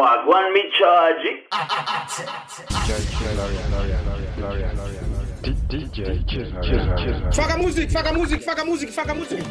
Wagwan me charge it. DJ. Faga music, faga music, faga music, faga music.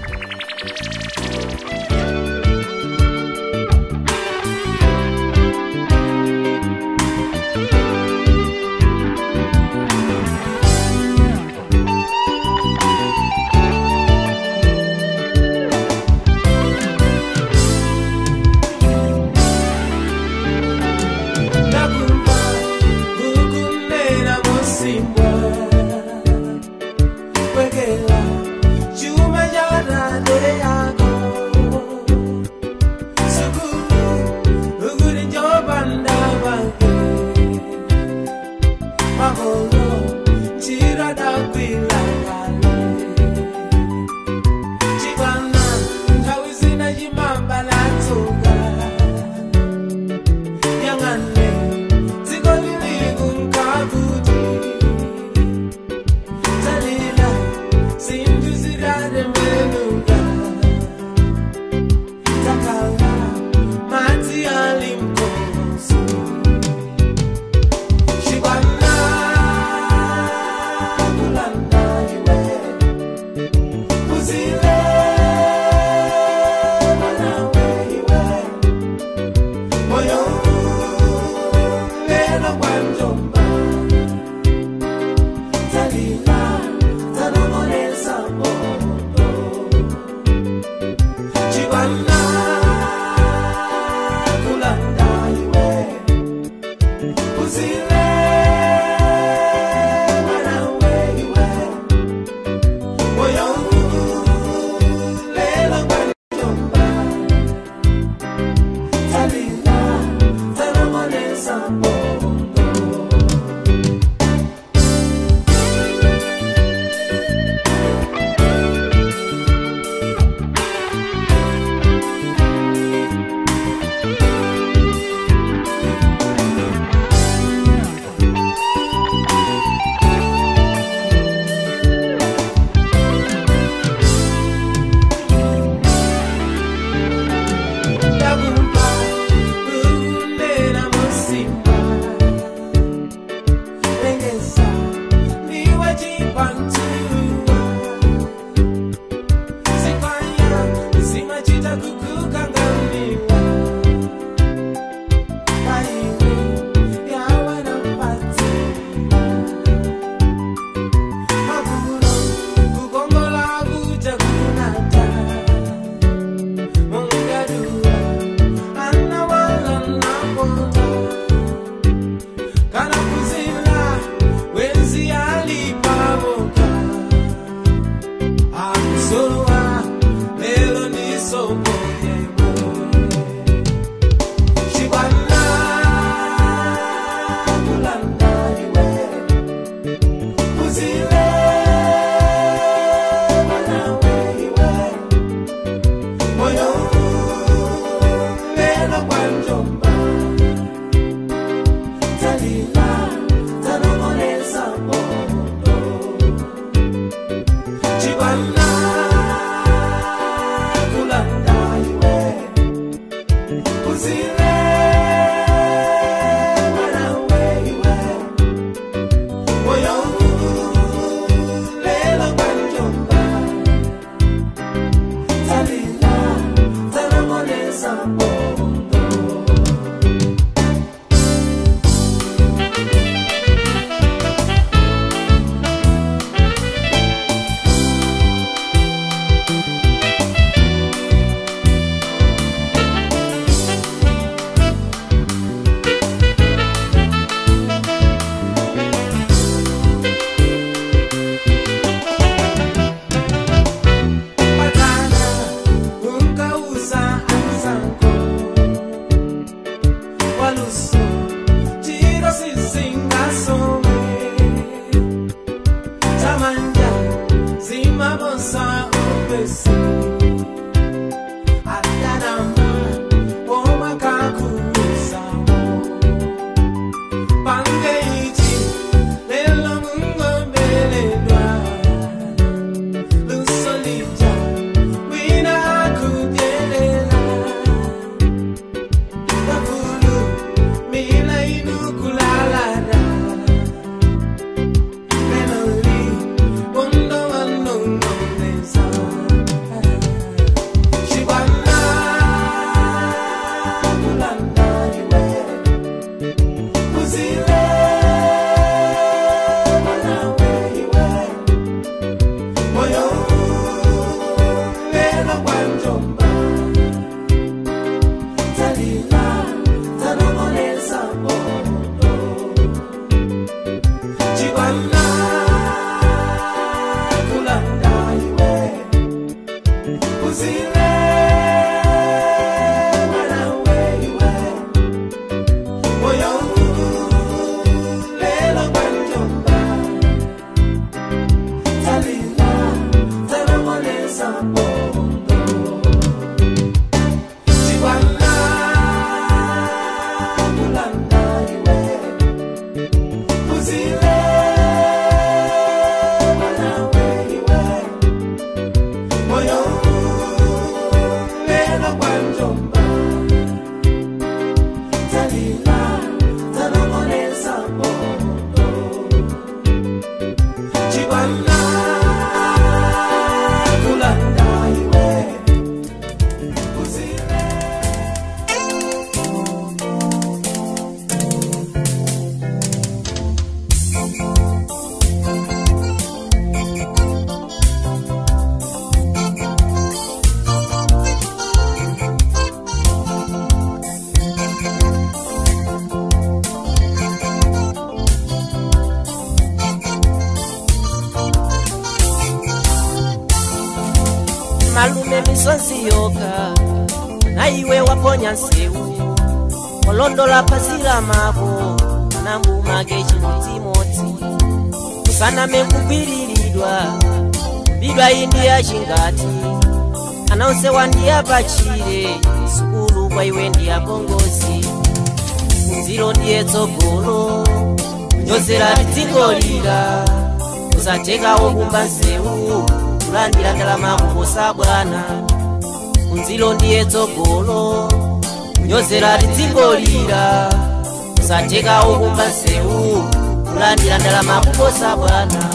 Talila, Talila tanong'oneza bondo Chibwana kulanda iwe Uzile mwana we iwe Moyo lelo kwanjomba Talila tanong'oneza bondo Chibwana kulanda iwe Uzile mwana we iwe Moyo lelo kwanjomba Talila tanong'oneza bondo Chibwana kulanda iwe Uzile. Malume misonzi yoka na iwe waponya nsewu olondola pasila mako anambumage chimodzimodzi kusaname kugwiriridwa bidwa indiya chingati anaonsewa ndiyapachire sukulu kwa iwe ndiyapongozi kunziro ndiye tsogolo kunyozera tidzingolira kusatekawo kumba nsewu kulandira ndalama kuposa bwana kunziro ndiye tsogolo kunyozera tidzingolira kusatekawo kumba nsewu kulandira ndalama kuposa bwana.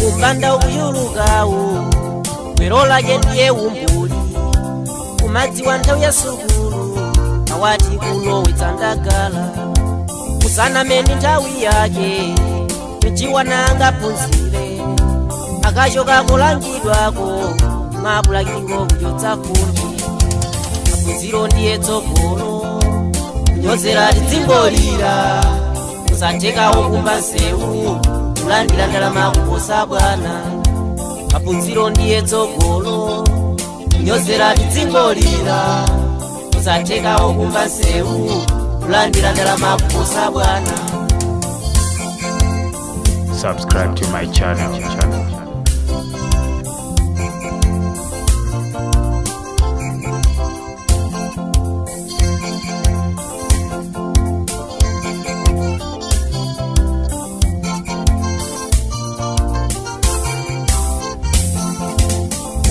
Kumbanda ukuyulukawu gwero lake ndiye umbuli kumadziwa nthawi ya sukulu awati kulowetsa ndagala kusanameni nthawi yake mijiwa nangaphunzire akachoka kulangidwako mapulakingo kuchotsa fumbi maphunziro ndiye tsogolo kunyozera tidzingolira kusatekawo kumba nsewu kulandira ndalama kuposa bwana maphunziro ndiye tsogolo kunyozera tidzingolira kusatekawo kumba nsewu kulandira ndalama kuposa bwana. Subscribe to my channel.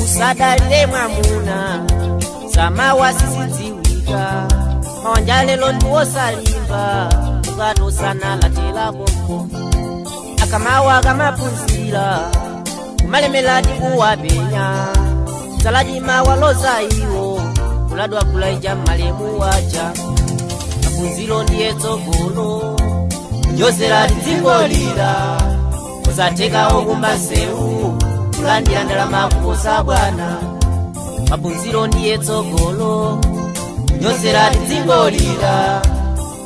Usadalire mwamuna samawa sizidziwika mawanja lelo ndiwosalimba ukatosana latela konko akamawa akamaphunzira kumalemera tikuwapenya saladima waloza iwo kuladwa kulaija malemu waja maphunziro ndiye tsogolo kunyozera tidzingolira kusatekawo kumba nsewu kulandira ndalama kuposa bwana maphunziro ndiye tsogolo kunyozera tidzingolira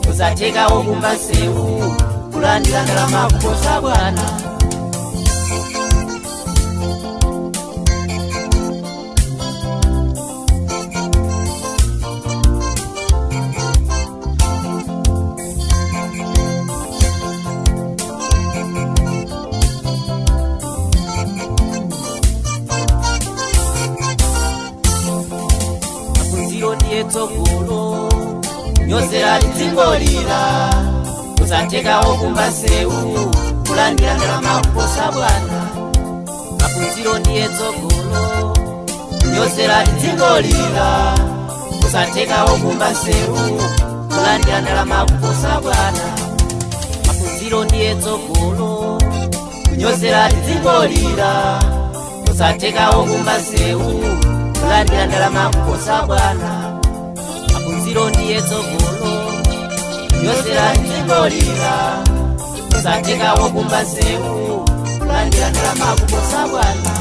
kusatekawo kumba nsewu kulandira ndalama kuposa bwana. Maphunziro ndiye tsogolo kunyozera tidzingolira kusatekawo kumba nsewu kulandira ndalama kuposa bwana maphunziro ndiye tsogolo kunyozera tidzingolira kusatekawo kumba nsewu kulandira ndalama kuposa bwana maphunziro ndiye tsogolo kunyozera tidzingolira Usatekawo kumbasewu kulandira ndalama kuposa bwana. Maphunziro ndiye tsogolo nyozera dzingolira. Usatekawo kumbasewu kulandira ndalama kuposa bwana.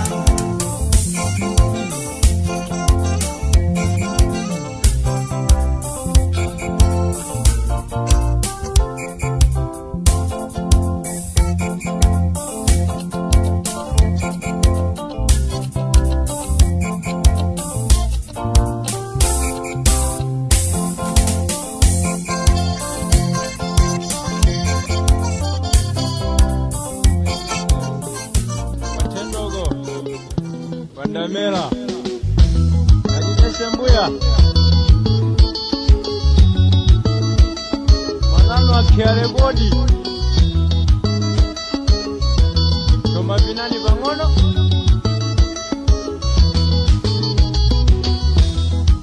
Bandamela ajitese mbuya manano akyale bodi toma binani bangono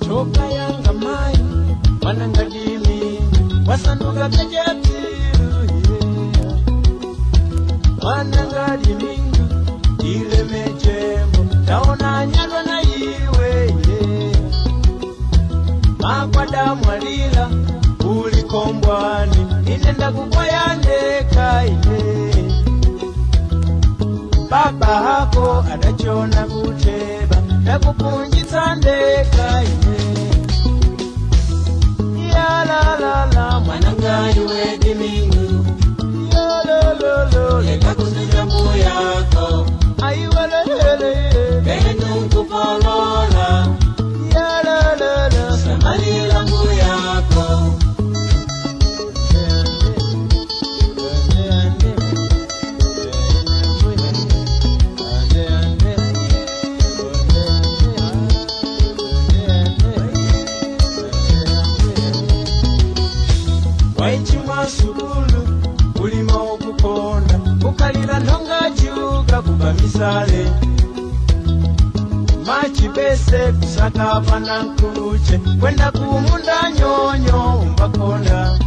choka yanga mai mananga dimi wasanduka kajatiru yeah. Mananga dimingu ile mechembo taona nyalwa na iwe yeah. Makwada mwalila ulikombwani inenda kukwayandeka ile baba hako adachona kuteba nakupunjitsa ndeka ile ya la la la mwananga iwe dimingu ya lo lo lo leka kuzuza mbuyako aiwelele benukupolola ya la la la samalila mbuyako. Waichimwa sukulu ulima okukonda ukalira ntonga juka kuba misale machibese kusaka pana nkuche kwenda kumunda nyonyo umbakonda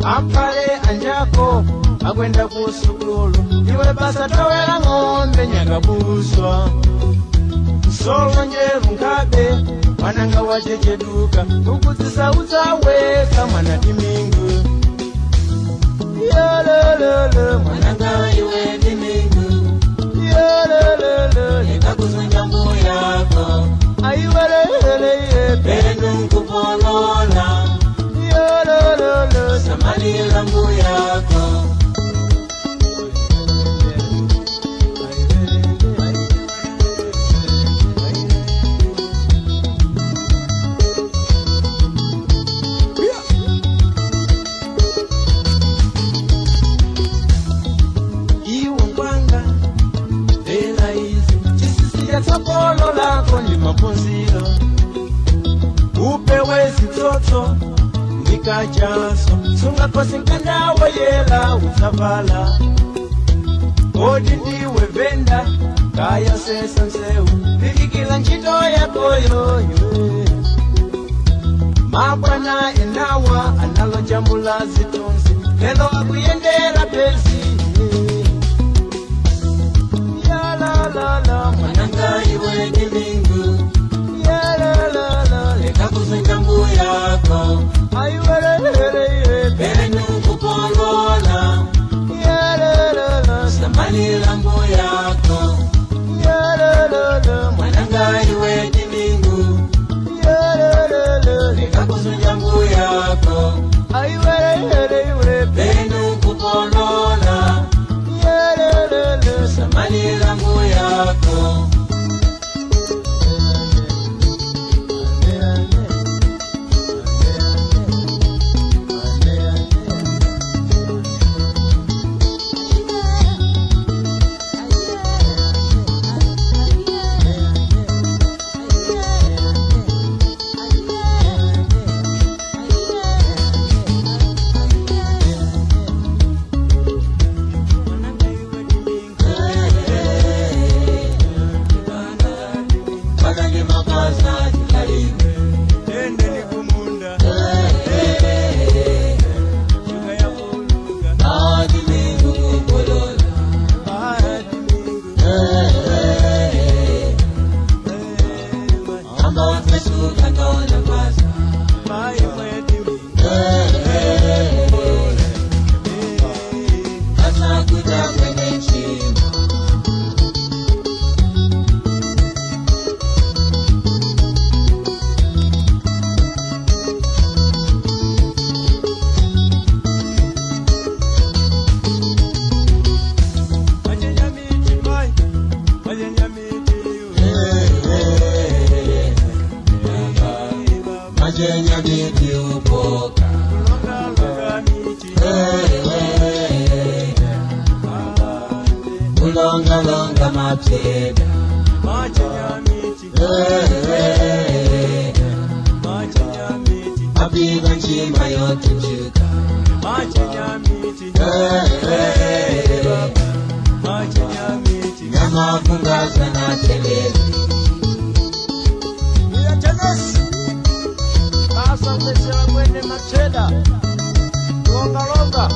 apale anjako akwenda kusukulu iwe basa towera ng'ombe nyakabuswa nsolo njeru nkabe mwananga wachecheduka ukudzisautsa mwana dimingu yolololo mwananga iwe dimingu yolololo leka kuzunja mbuyako aiwelelele benukupolola yolololo samalila mbuyako. Tsopolo lako ndi maphunziro upewe zitsotso ndikachaso sungakosi nkandawo yela utsavala kodi ndiwe venda kaya sesa nsewu livikila ntchito yakoyo iwe mabwana enawa analojambula zitunzi lelo akuyendera pezi ya la la la mwananga iwe dimingu ya la la la leka kuzunja mbuyako aiwelelele benukupolola ya la la la samalila mbuyako ya la la la mwananga iwe dimingu ya la la la leka kuzunja mbuyako aiwelelele benukupolola. Fesuka ngona pasa. Asa kuja kwenye chima. Majenya miti upoka. Ulonga longa mapeda. Apiga nchima yote nchuka. Nyama funga sana telezi. Asa mwesera mwene macheda. Longa longa.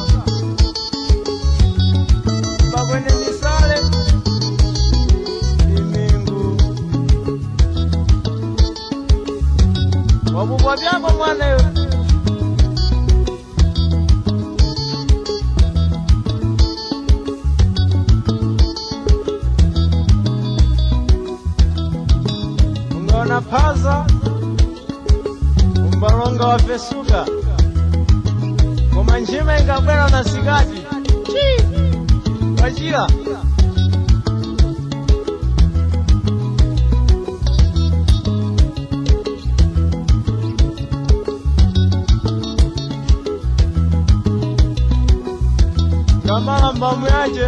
Bagwene misale. Imingu. Wabubwa byako mwana yo. Ungaona paza. Mbaronga wa Fesuka. Koma njima ingabwera na sikati. Chi! Wajira. Kamala mbamu yaje.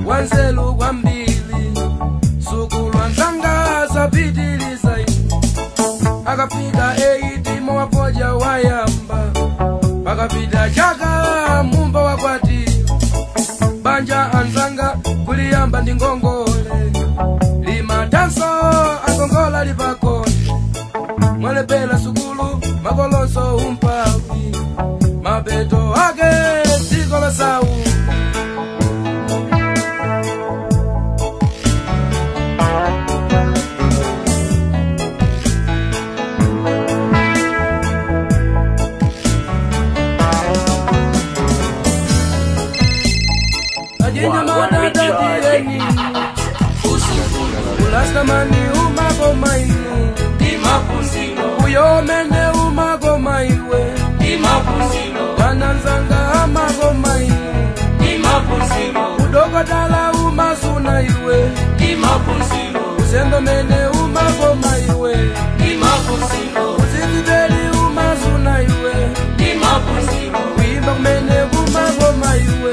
Wanzelu wambili sukulwa nzanga sapitiliza akafika 8 mowapoja wayamba. Pakapita chaka mumba wakwati banja anzanga kuliyamba ndi ngongole limatanso akongola lipakonde mwalepela sukulu makolonso umpawi mapeto ake dziko losau. Ulastamani umagoma inu uyomene umagoma iwe wananzanga amagoma inu udogodala umasuna iwe usendomene umagoma iwe uzizibeli umasuna iwe kuimba kumene kumagoma iwe.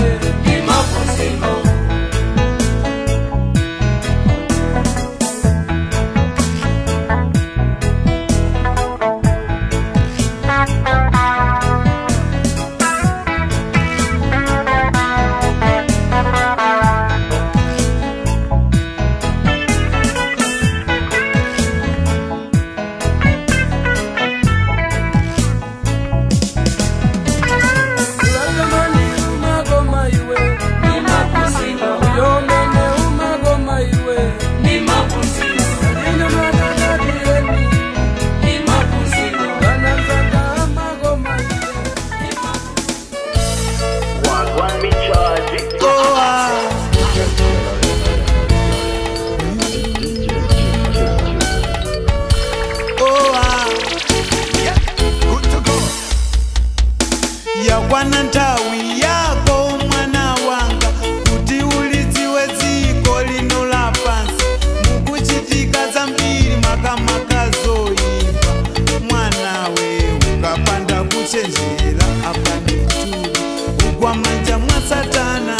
Yakwana nthawi yako mwana wanga kuti ulidziwe dziko lino la pansi mukuchitika zambiri makamaka zoyipa mwanawe ukapanda kuchenjera apa ndithu ugwa manja mwa satana.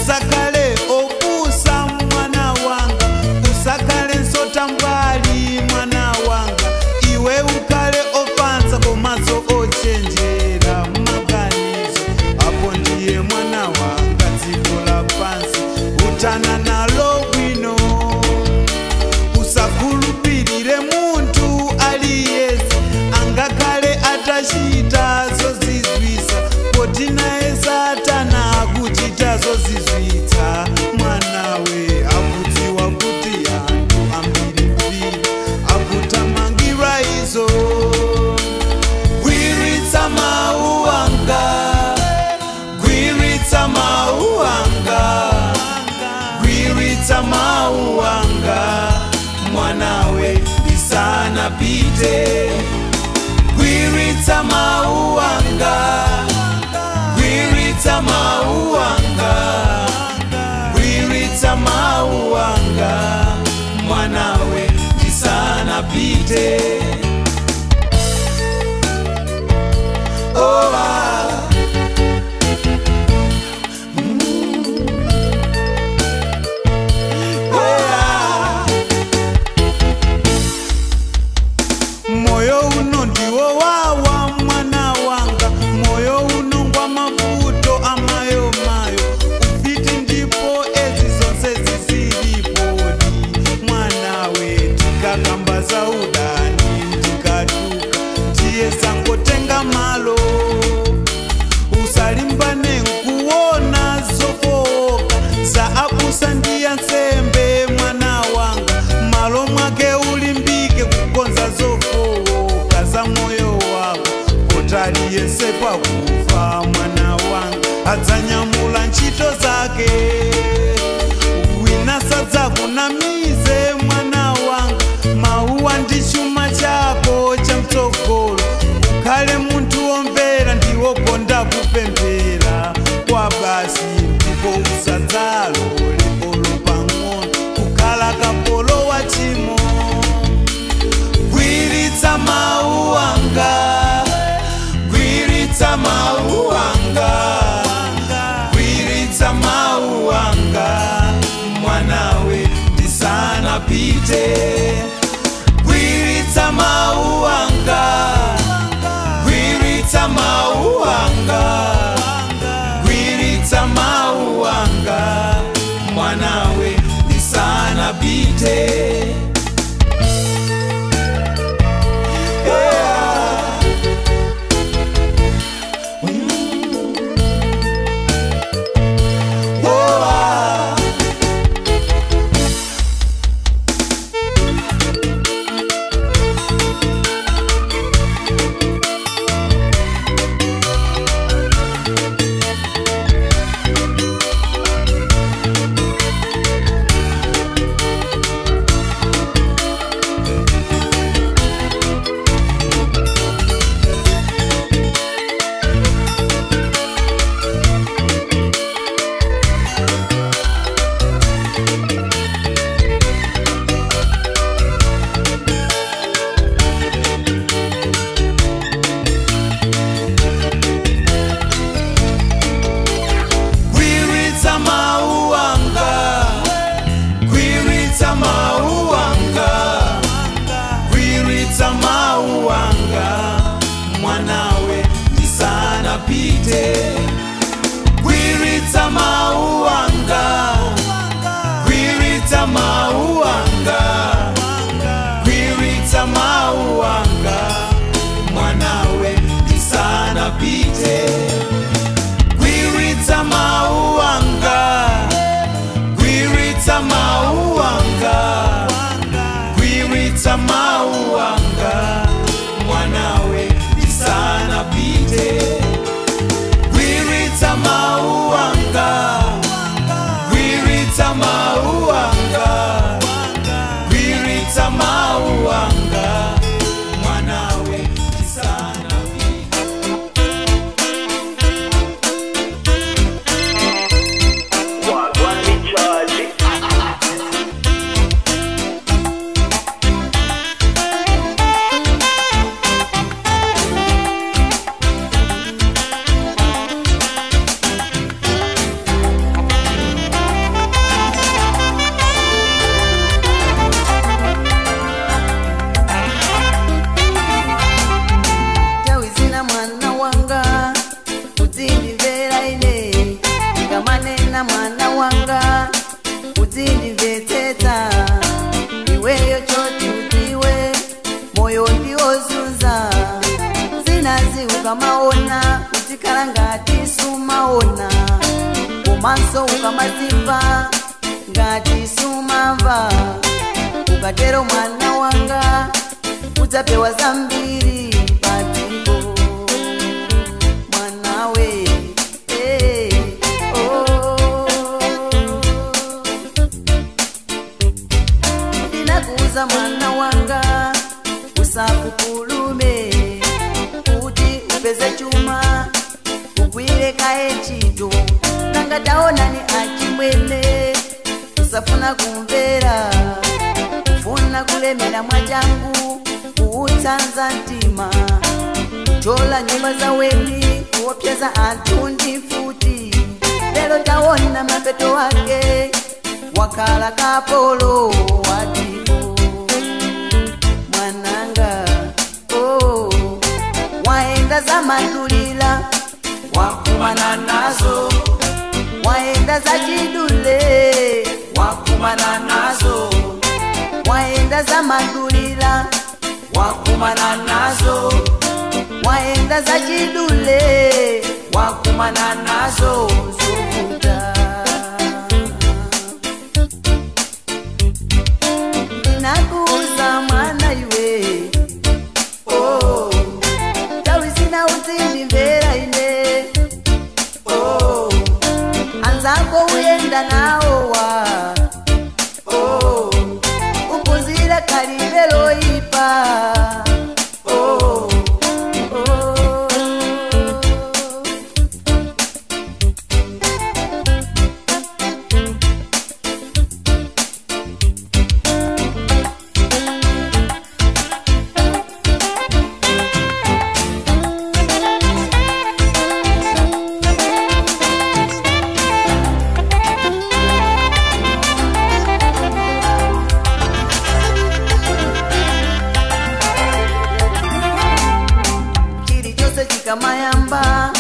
Usakale opusa mwana wanga usakale nsotambwali mwana wanga iwe ukale opanza komaso ochenjera maganizo apo ndiye mwana wanga dziko la pansi utana nalo bwino. Usakhulupirire munthu aliyese angakhale atachita zozizwisa poti naye satana akuchita zozizwitsa mwanawe akudziwa kuti anthu ambirimbiri akuthamangira izo. Gwiritsa mawu anga, gwiritsa mawu anga, gwiritsa mawu anga mwanawe ndisanapite. Gwiritsa mawu anga, gwiritsa mawu anga, gwiritsa mawu anga mwanawe ndisanapite. Oh, ah. Oh, ah. Moyo uno ndiwo wawa mwana wanga moyo uno ngwa mavuto amayo mayo ufiti ndipo ezi zonse zizilipodi mwanawe tikakamba za udani ndikaduka ndiye sangotenga malo usalimbane nkuona zofowoka za abusa ndiya nsembe mwana wanga malo mwake ulimbike kukonza zofowoka za moyo wako potaliyese pakufa mwana wanga adzanyamula ntchito zake wina sadzakunamize mwana wanga mauwa ndi chuma chako cha mtsogolo ukhale munthu womvera ndiwokonda kupemphera kwa basi ndipo usadzalole polo pang'ono kukhala kapolo wa chimo. Gwiritsa mawu anga, gwiritsa mawu anga, gwiritsa mawu anga mwanawe ndisanapite. Gwiritsa mawu anga, gwiritsa ndisanapite. Yeah. Oh, ah. Kwiritsa mauwanga, kwiritsa mauwanga, kwiritsa mauwanga, mwanawe ndisanapite. Kwiritsa mauwanga, kwiritsa mauwanga, kwiritsa mauwanga, mwanawe ndisanapite. Kwiritsa mauwanga, kwiritsa mauwanga, kwiritsa mauwanga, mwanawe ndisanapite. Kwiritsa mauwanga, kwiritsa mauwanga, kwiritsa mauwanga, mwanawe ndisanapite. Wagwan me charge it. Tawizina mwana wanga uzindimvera ine, ndikamanena mwana wanga uzindimvetsetsa. Iweyo choti udziwe moyo ndiwozunza, zinazi ukamaona utikhala ngati sumaona, komanso ukamazimva ngati sumamva. Ukatero mwana wanga udzapewa zambiri patiko mwanawe. Eh, oh. Ndinakuuza mwana wanga usakukulume, kuti upeze chuma ugwire kaye ntchito. Nanga taonani achimwene usafuna kumvera, kufuna kulemera mwachangu kuutsanza mtima, kutola nyumba za weni kuopyeza anthu ndi mfuti. Lero taona mapeto wake wakhala kapolo watiko mwananga. Oh, waenda zamadulila wakumana nazo, waenda zachidule wakumana nazo, waenda zamadulila wakumana nazo, waenda zachidule wakumana nazo zovuta. Ndinakuuza mwana iwe, oh, tawi zina uzindimvera ine, oh, anzako uyenda nawowa, oh, uphunzira khalidwe loyipa. Oh, oh. Chilichonse chikamayamba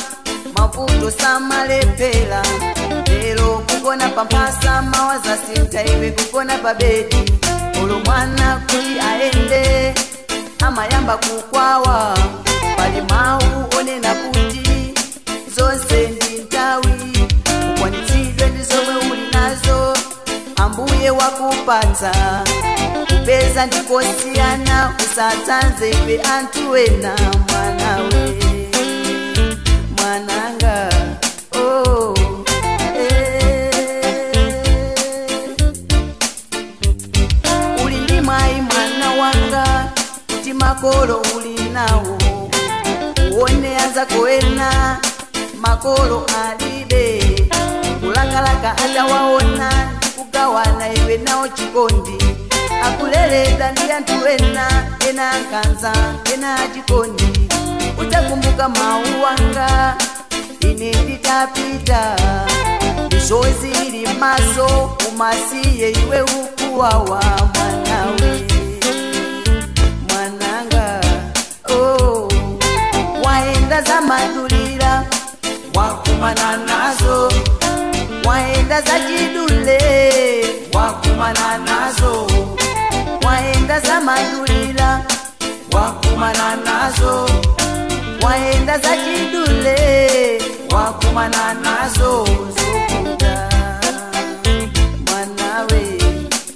mavuto samalepera. Lero kuko Kugona pamphasa mawaza sintha iwe kugona pa bedi. Olo mwana kuti aende amayamba kukwawa. Pali mawu onena kuti zonse ndi nthawi. Ukwanitsidwe ndi zomwe uli nazo ambuye wakupatsa. Kupeza ndikosiyana usatsanze iwe anthu ena mwanawe mwananga oh eh. Uli ndi mwayi mwana wanga kuti makolo uli nawo. Uone anzako ena makolo alibe. Kulakalaka atawaona kugawana iwe nawo chikondi. Akulelela ndi anthu ena, ena nkhanza, ena chikondi. Utakumbuka mawu wanga ine nditapita. Misozi ili maso umasiye iwe ukuwawa mwanawe mwananga oh. Waenda zamadulira wakumana nazo. Waenda za chidule wakumana nazo. Waenda zamadulira wakumana nazo. Waenda za chidule wakumana nazo. Zokuta mwanawe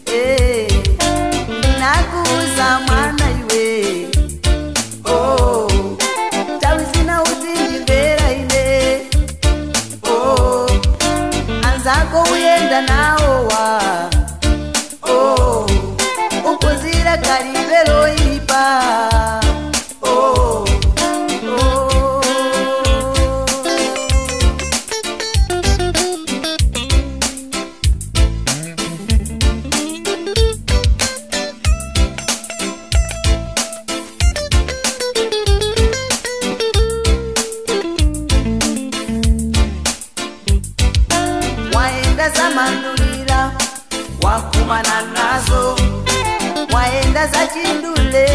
eh. Nakuza mwana iwe oh. Tawi zina uzindimvera ine oh. Anzako uyenda nawowa oh. Ukozira kalibelo ipa oh. Oh. Waenda zamandulira wakumana nazo. Waenda za chindule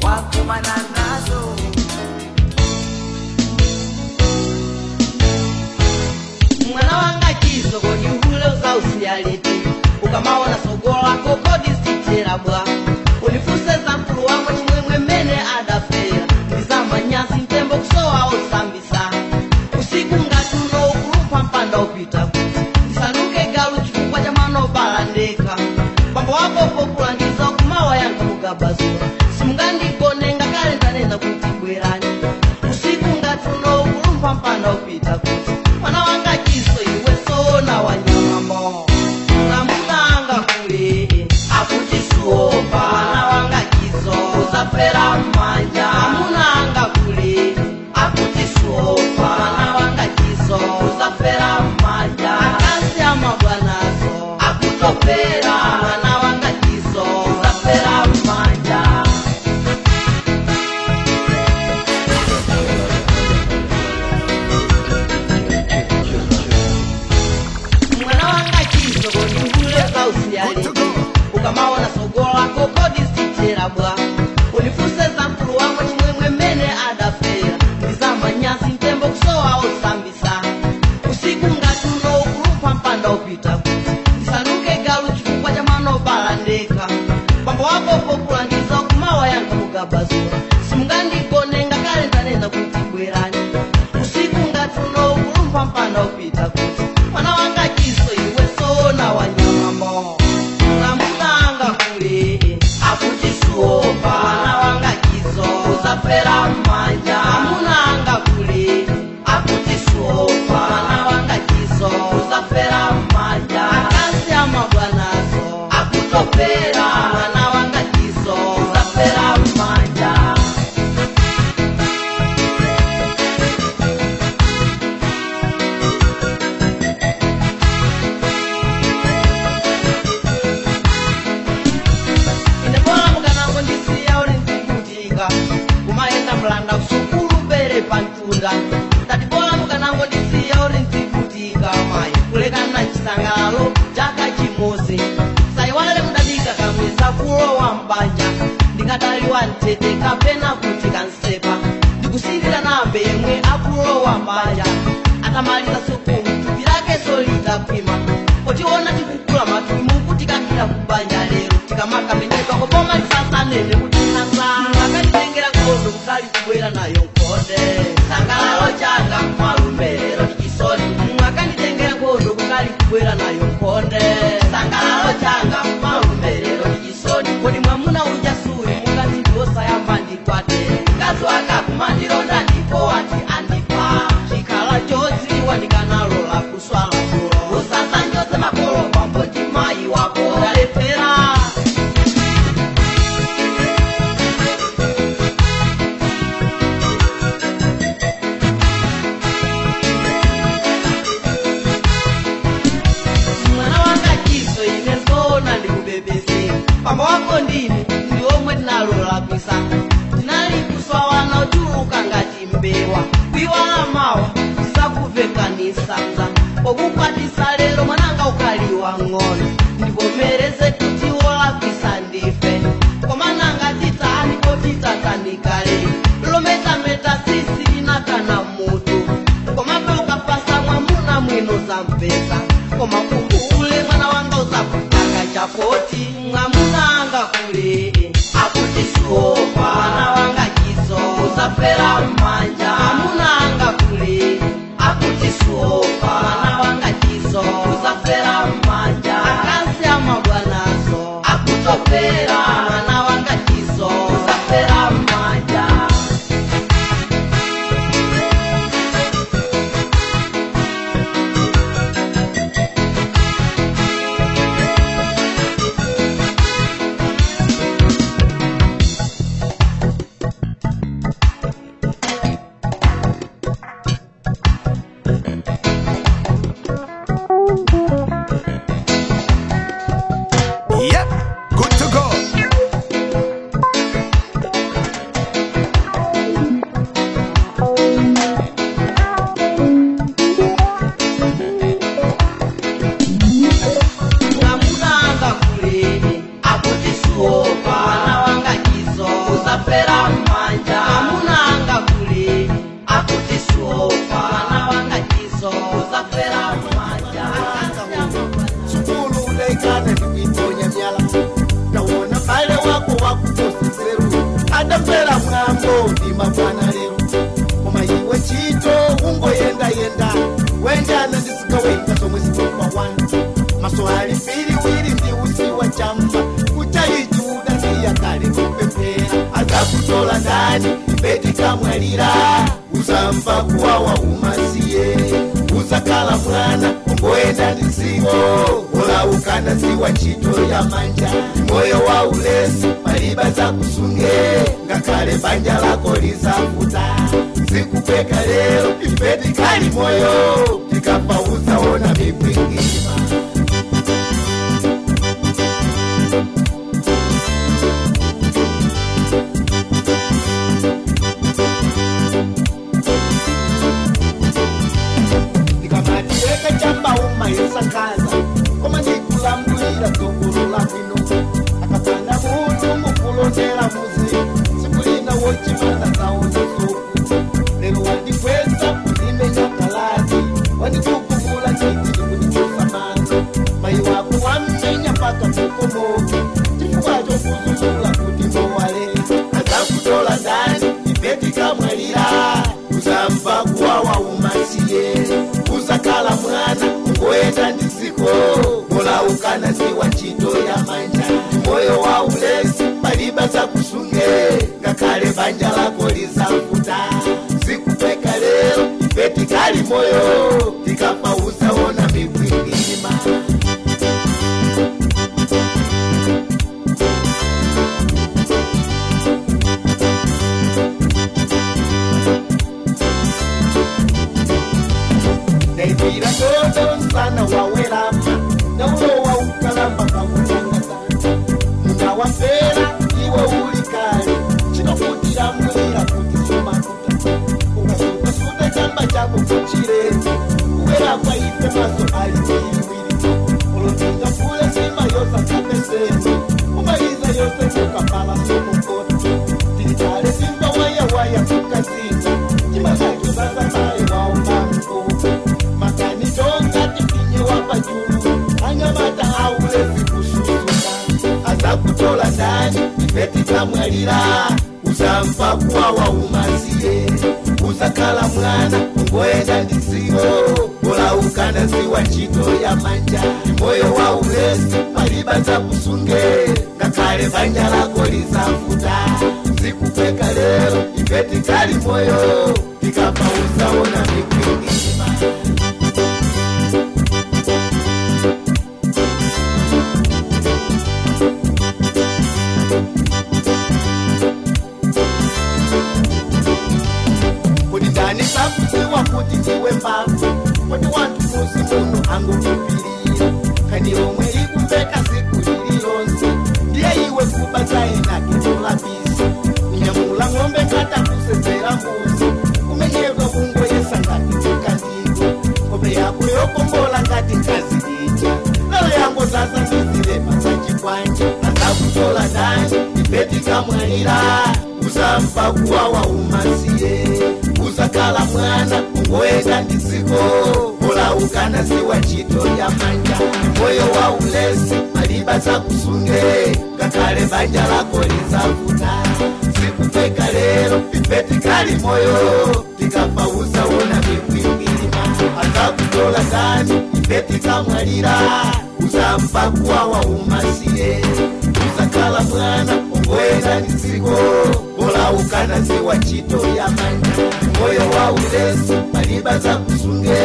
wakumana nazo. Mwana wanga chiso kodi uhule usausiyaliti. Ukamaona sogola kodi siterabwa. Unifuse za mkulu wako chimwemwe mene adafera. Ndizamanyasi mtembo kusowa osambisa. Usiku ngati uno ukulupha mpanda upita kuti. Ndisanuke galu chifukwa cha mano balandeka. Bambo wako pokulangiza kumawa yanga mugabazula. Simungandigone ngakhale ndanena kuti bwerani. Usiku ngati uno ukulupha mpanda upita kuti. Mwana wanga chiso iwe sona wanyamamo. Namunanga kule akuti suopa. Mwana wanga chiso usafera manja. Namunanga kule akuti suopa. Mwana wanga chiso usafera manja. Akasi amabwanaso akutopera. Mwana wanga chiso usafera manja. Mwana wanga chiso kodi uhule usausiyaliti. Ukamaona sogola kodi siterabwa. Unifuse za mkulu wako chimwemwe mene adafera. Ndizamanyasi mtembo kusowa osambisa. Usiku ngati uno ukulupha mpanda upita kuti. Ndisanuke galu chifukwa cha mano balandeka. Bambo wako pokulangiza kumawa yanga mugabazula. Simungandigone ngakhale ndanena kuti bwerani. Usiku ngati uno ukulupha mpanda upita kuti. Mwana wanga chiso iwe sona wanyamamo. Namunanga kule akuti suopa. Mwana wanga chiso usafera manja. Namunanga kule akuti suopa. Mwana wanga chiso usafera manja. Akasi amabwanaso akutopera. Mwana wanga chiso usafera manja. Ine mukanango ndisiya uli nzikutika. Kumayenda mlanda usukulu pere pantunda. Ndati bola mukanango ndisiya uli nzikutika mayi. Kulekana chisangalalo chaka chimozi. Sayiwale mudadika kamweza kulowa mbanja. Ndikataliwa mtete kapena kuti kansepa. Ndikusilira nambe yemwe akulowa mbanja. Atamaliza sukulu thupi lake solitakwima. Ndikamakamenyedwa kopoma lisasanene kuti nasa akanditengera nkhondo kusali kubwera nayo nkhonde. Sangalalo changa mwalumbelero ndi chisoni. Akanditengera nkhondo kusali kubwera nayo nkhonde. Sangalalo changa mwalumbelero ndi chisoni. Kodi mwamuna uja suli mukazi ndiwosayamba ndikwate. Mkazi wakakumandilonda ndipo wati andipa. Chikhala chodziwa ndikanalola kuswala zulo. Usasanyoze makolo pamboti mayi wako ndalephera. Mwana wanga chiso ine nzoona ndikubebese. Pamba wako ndine ndi omwe tinalolakwisa. Tinali kuswa wana ochuluka ngati mbewa. Kuiwala mawa tisakuvekanisa. Pokukwatisa lero mwananga ukaliwa ng'ono. Ndivomereze kuti wolakwisa ndife. Koma nanga titani potitatani kale. Lometameta sisi linakana mutu. Koma pe ukapasa mwamuna mwino zampesa. Koma ukule mwana wanga usakutaka chapoti. Mwamuna anga kule akuti suopa. Mwana wanga chiso usafera manja. Mwamuna anga kule akuti suopa. Mwana wanga chiso usafera manja. Akazi amabwanaso akutopera. Mwana wanga chiso usafera manja. Yep, good to go. Mwamuna anga kule akuti suopa. Mwana wanga chiso usafera manja. Mwamuna anga kule akuti suopa. Mwana wanga chiso usafera manja. Sukulu udaikana ndikuiponya myala. Tawona mbale wako wakukoseseru. Adamvera mwambo ndima bwana lero. Koma iwe chito ungoyenda-yenda. Wenjana ndisikawenga somwe sikopa wanu. Maso ali piriwiri ndi usiwa chamba. Kuchaijuda ndiyakale kupepera. Azakutola ndani ibeti kamwalira. Uzamva kuwawa umasiye. Uzakala mwana ungoenda ndiziko. Olaukana ziwa ntchito ya manja. Moyo wa ulesi paliba zakusunge. Ngakhale banja lako lizavuta. Zikupeka lero ibeti kali moyo. Tikafa uzaona mipwingima. Ndikamatiyeka chamba umaisakaza. Koma ndikulambulira tsogolo bwino. Akapanda mutu mukulondera muzi. Sikulina wochimana zaona soku. Lero wandikwesa kundimenya kalati. Wandikukumula chiti ndikundikusa mano. Mai wako wamenya mpaka mukomoki. Chifukwa chokuzuzula kuti mowale. Azakutola ndani ibeti kamwalira. Uzamva kuwawa umasiye. Uzakala mwana ungoenda ndiziko. Olaukana ziwa ntchito ya manja. Moyo wa ulesi paliba zakusunge. Ngakhale banja lako lizavuta. Zikupeka lero ibeti kali moyo. Tikafa uzaona mipwingima. Ndaipira dodo msana wawelama. Naulowa ukalamba kakutangasa. Munawafera iwe uli kale. Chinokutira mulira kuti somakuta. Ukasutasuta chamba chako kuchireru. Kuwera kwa ife maso ali wiliwili. Olopinga fule sima yosa kapeseni. Umaliza yose kukapala somukota. Tilitale simba waya waya kukazina. Chimasaki sasa maye waumamko. Makani tonga tipinye wapajulu. Anyamata aulezi kususuka. Azakuta tikamwalira uzamva kuwawa umasiye uzakhala mwana ungoenda ndiziko bola ukanaziwa ntchito ya manja moyo wa ulesi paliba zakusunge ngakhale banja lako lizavuta zikupeka lero ife tikali moyo tikafa usaona mikwingima. Sakuziwa kuti ndiwe mbavu kuti wanthu muzi muno angukupirira khani omwe ikumbeka siku lililonse ndiye iwe kuba zainake tolapisa kunyamula ng'ombe kata kusedzera mbuzi kumenyedwa kungoyesa ngati tikandiko kope yako yokombola ngati nkazi ija lero yango zaza ndizilepa zachikwanja azakutola ndani ife tikamwalira uzamva kuwawa umasiye uzakhala mwana ungoenda ndiziko bola ukanaziwa ntchito ya manja moyo wa ulesi maliba zakusunge ngakhale banja lako lizavuta zikupeka lero ife tikali moyo tikafa usaona mikwingilima azakutola ndani ife tikamwalira uzamva kuwawa umasiye uzakhala mwana ungoenda ndiziko bola ukanaziwa ntchito ya manja moyo wa ulesi maliba zakusunge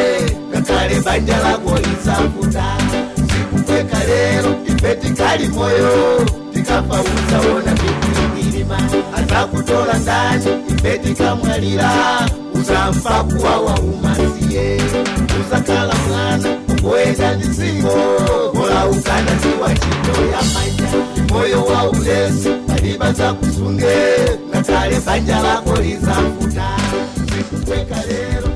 ngakhale banja lako lizavuta zikupeka lero ife tikali moyo tikafa usaona mikwingilima azakutola ndani ife tikamwalira uzamva kuwawa umasiye uzakhala mwana ungoenda ndiziko bola ukanaziwa ntchito ya manja moyo wa ulesi maliba zakusunge ngakhale banja lako lizavuta zikupeka lero.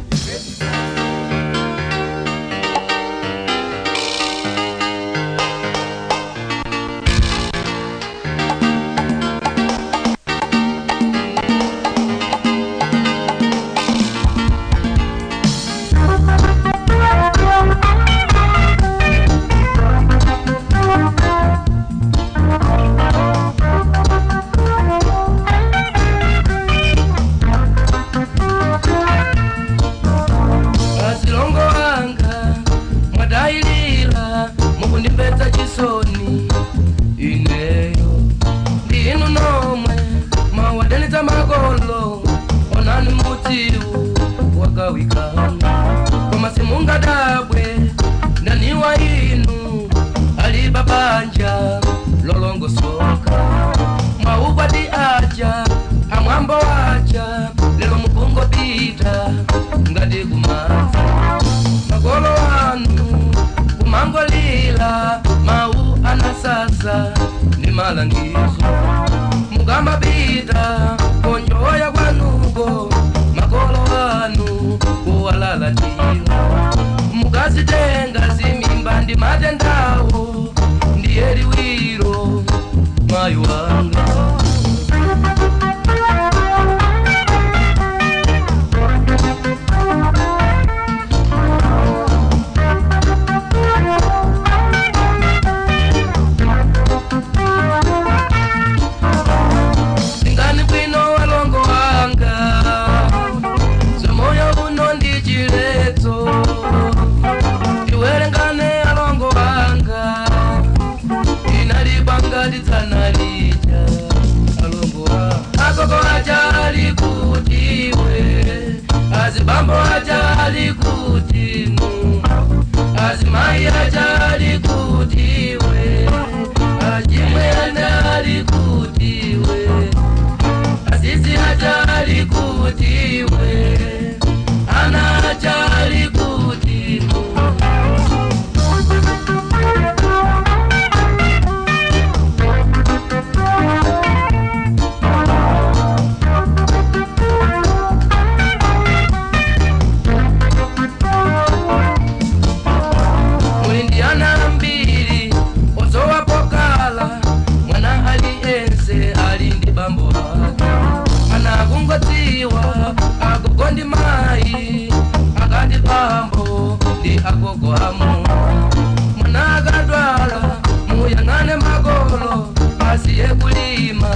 Mwana akadwala muyang'ane makolo asiye kulima.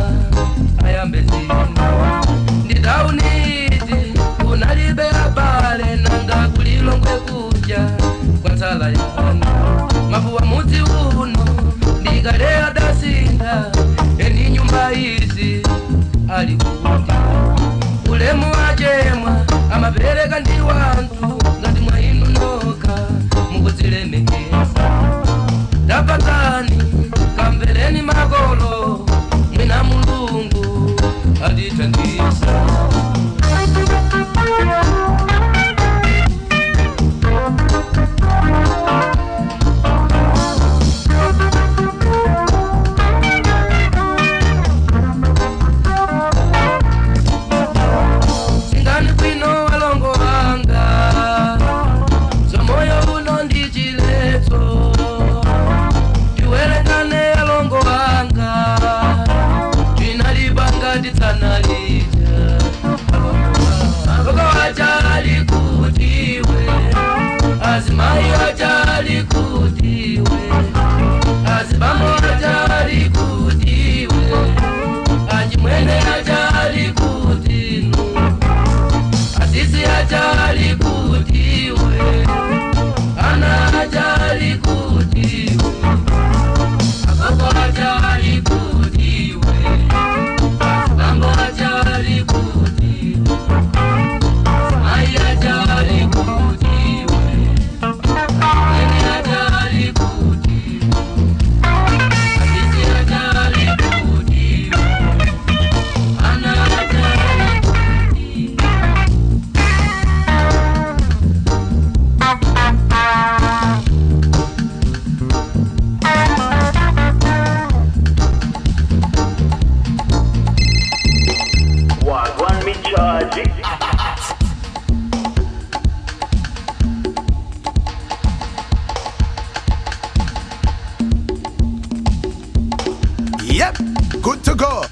Muzidzipereka ndi wanthu ngati mwa inu nokha mukudzilemekeza. Tapatani kamvereni makolo mwina Mulungu atithandiza. Singani bwino walongo wanga, zomoyo uno ndi chiletso. Tiwerengane alongo wanga, tinalibanga titsanalija. Agogo achali kutiwe, azimayi achali kutiwe, azibambo achali kutiwe, achimwene achali kutinu. Asisi achali kutiwe, ana achali kutiwe, agogo achali kutiwe, azibambo achali kutiwe, mai achali kutiwe, ene achali kutiwe, asisi achali kutiwe, ana achali kutiwe. Wagwan me charge. Yep, good to go.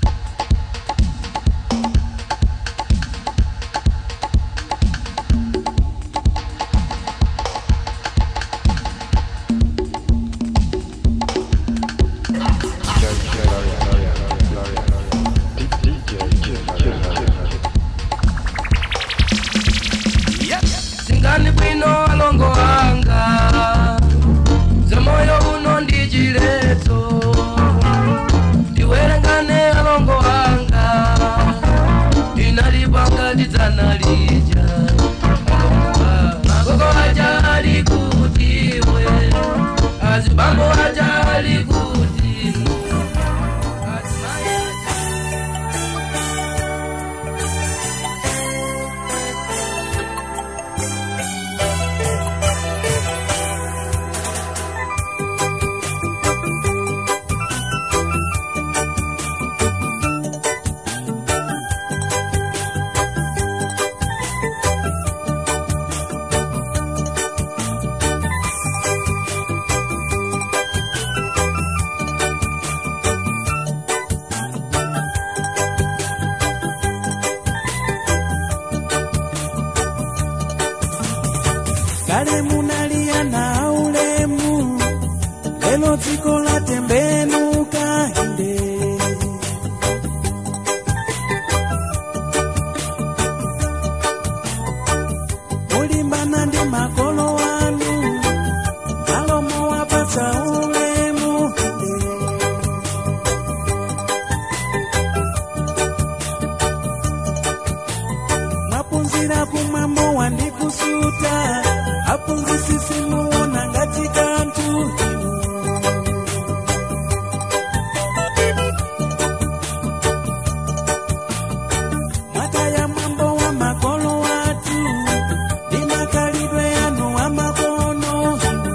Yep. Singani bwino alongo wanga, zamoyo uno ndi chiletso. Tiwerengane alongo wanga, tinalipanga titsanalija. Agogo achali kutiwe, azibambo achali kutinu, azimayi. Kale munalia na ulemu, lelo dziko latembenuka inde. Mulimbana ndi makolo anu, alomo wapatsa ulemu inde. Mwaphunzira kumwambo wandikusuta, aphunzisi simuona ngati kanthu inu. Mwataya mwambo wa makolo wathu, ndi makhalidwe anu amakono inu.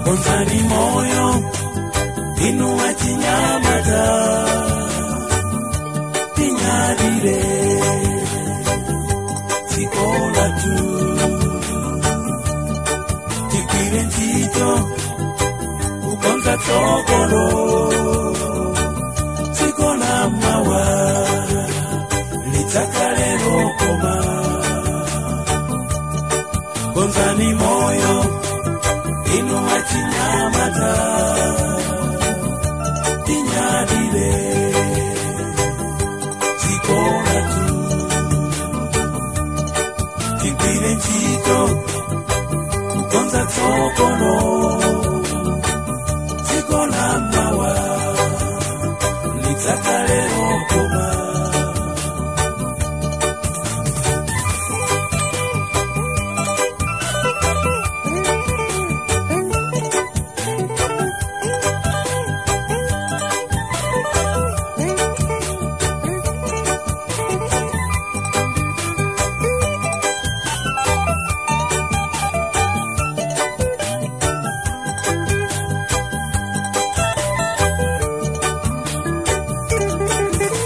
Konzani moyo inu achinyamata tinyadire dziko lathu tigwire ntchito kukonza tsogolo dziko la mawa lidzakhale lokoma. Konzani moyo inu achinyamata tinyadire dziko lathu tigwire ntchito kukonza tsogolo dziko la mawa lidzakhale lokoma.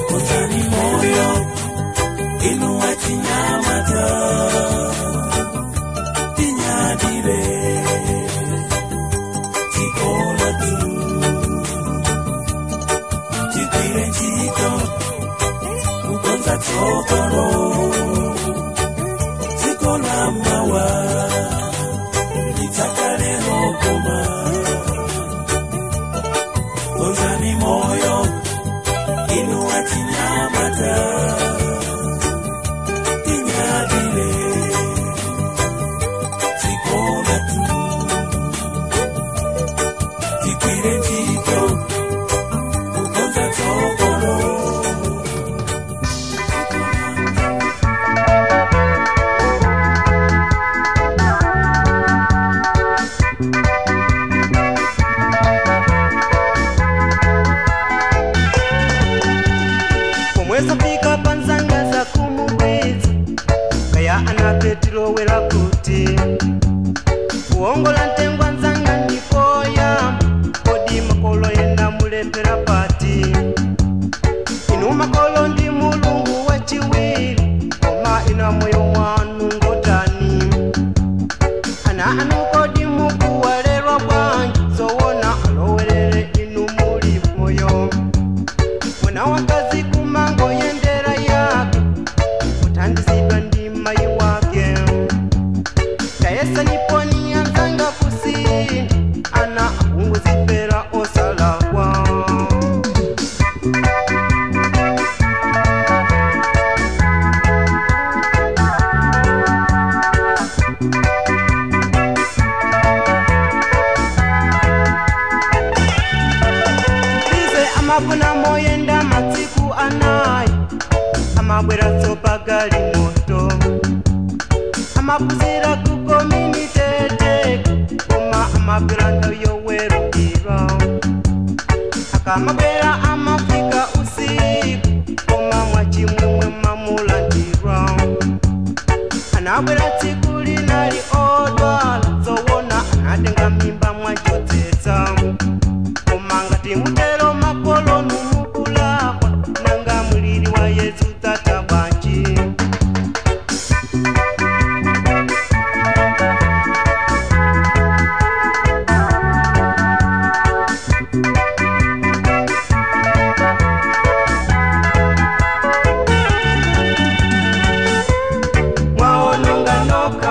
Konzani moyo inu achinyamata tinyadire dziko lathu tigwire ntchito kukonza tsogolo dziko la mawa lidzakhale lokoma. Konzani moyo inu achinyamata tinyadire dziko lathu tigwire ntchito kukonza tsogolo. Pomweza fika panzanga za kumubwezi kaya anapetilowera kuti kuongola ntengwa nzanga ndikoya kodi makolo yena mulepera pati inu makolo ndi mulungu wachiwiri koma ina moyo wanu ngotani ana anu kodi mukuwalerwa bwanji zowona alowerere inu muli moyo mwana wakazi kumango yendera yake kutandizidwa ndi mayi wake tayesa niponi anzanga kusindi ana akunguzipera osalakwa. Lize amafuna moyenda matsiku anayi amabwera tsopa gali moto amaphunzira ku community koma amabwera nthawi yowerukira akamabwera amafika usiku koma mwachimwemwe mamulandira anabwera tsiku linali odwala zowona anatenga mimba mwachotsetsa koma ngati mutero makolo numukulakwa nanga muliri wa Yesu tata bwanji. Mwaononga noka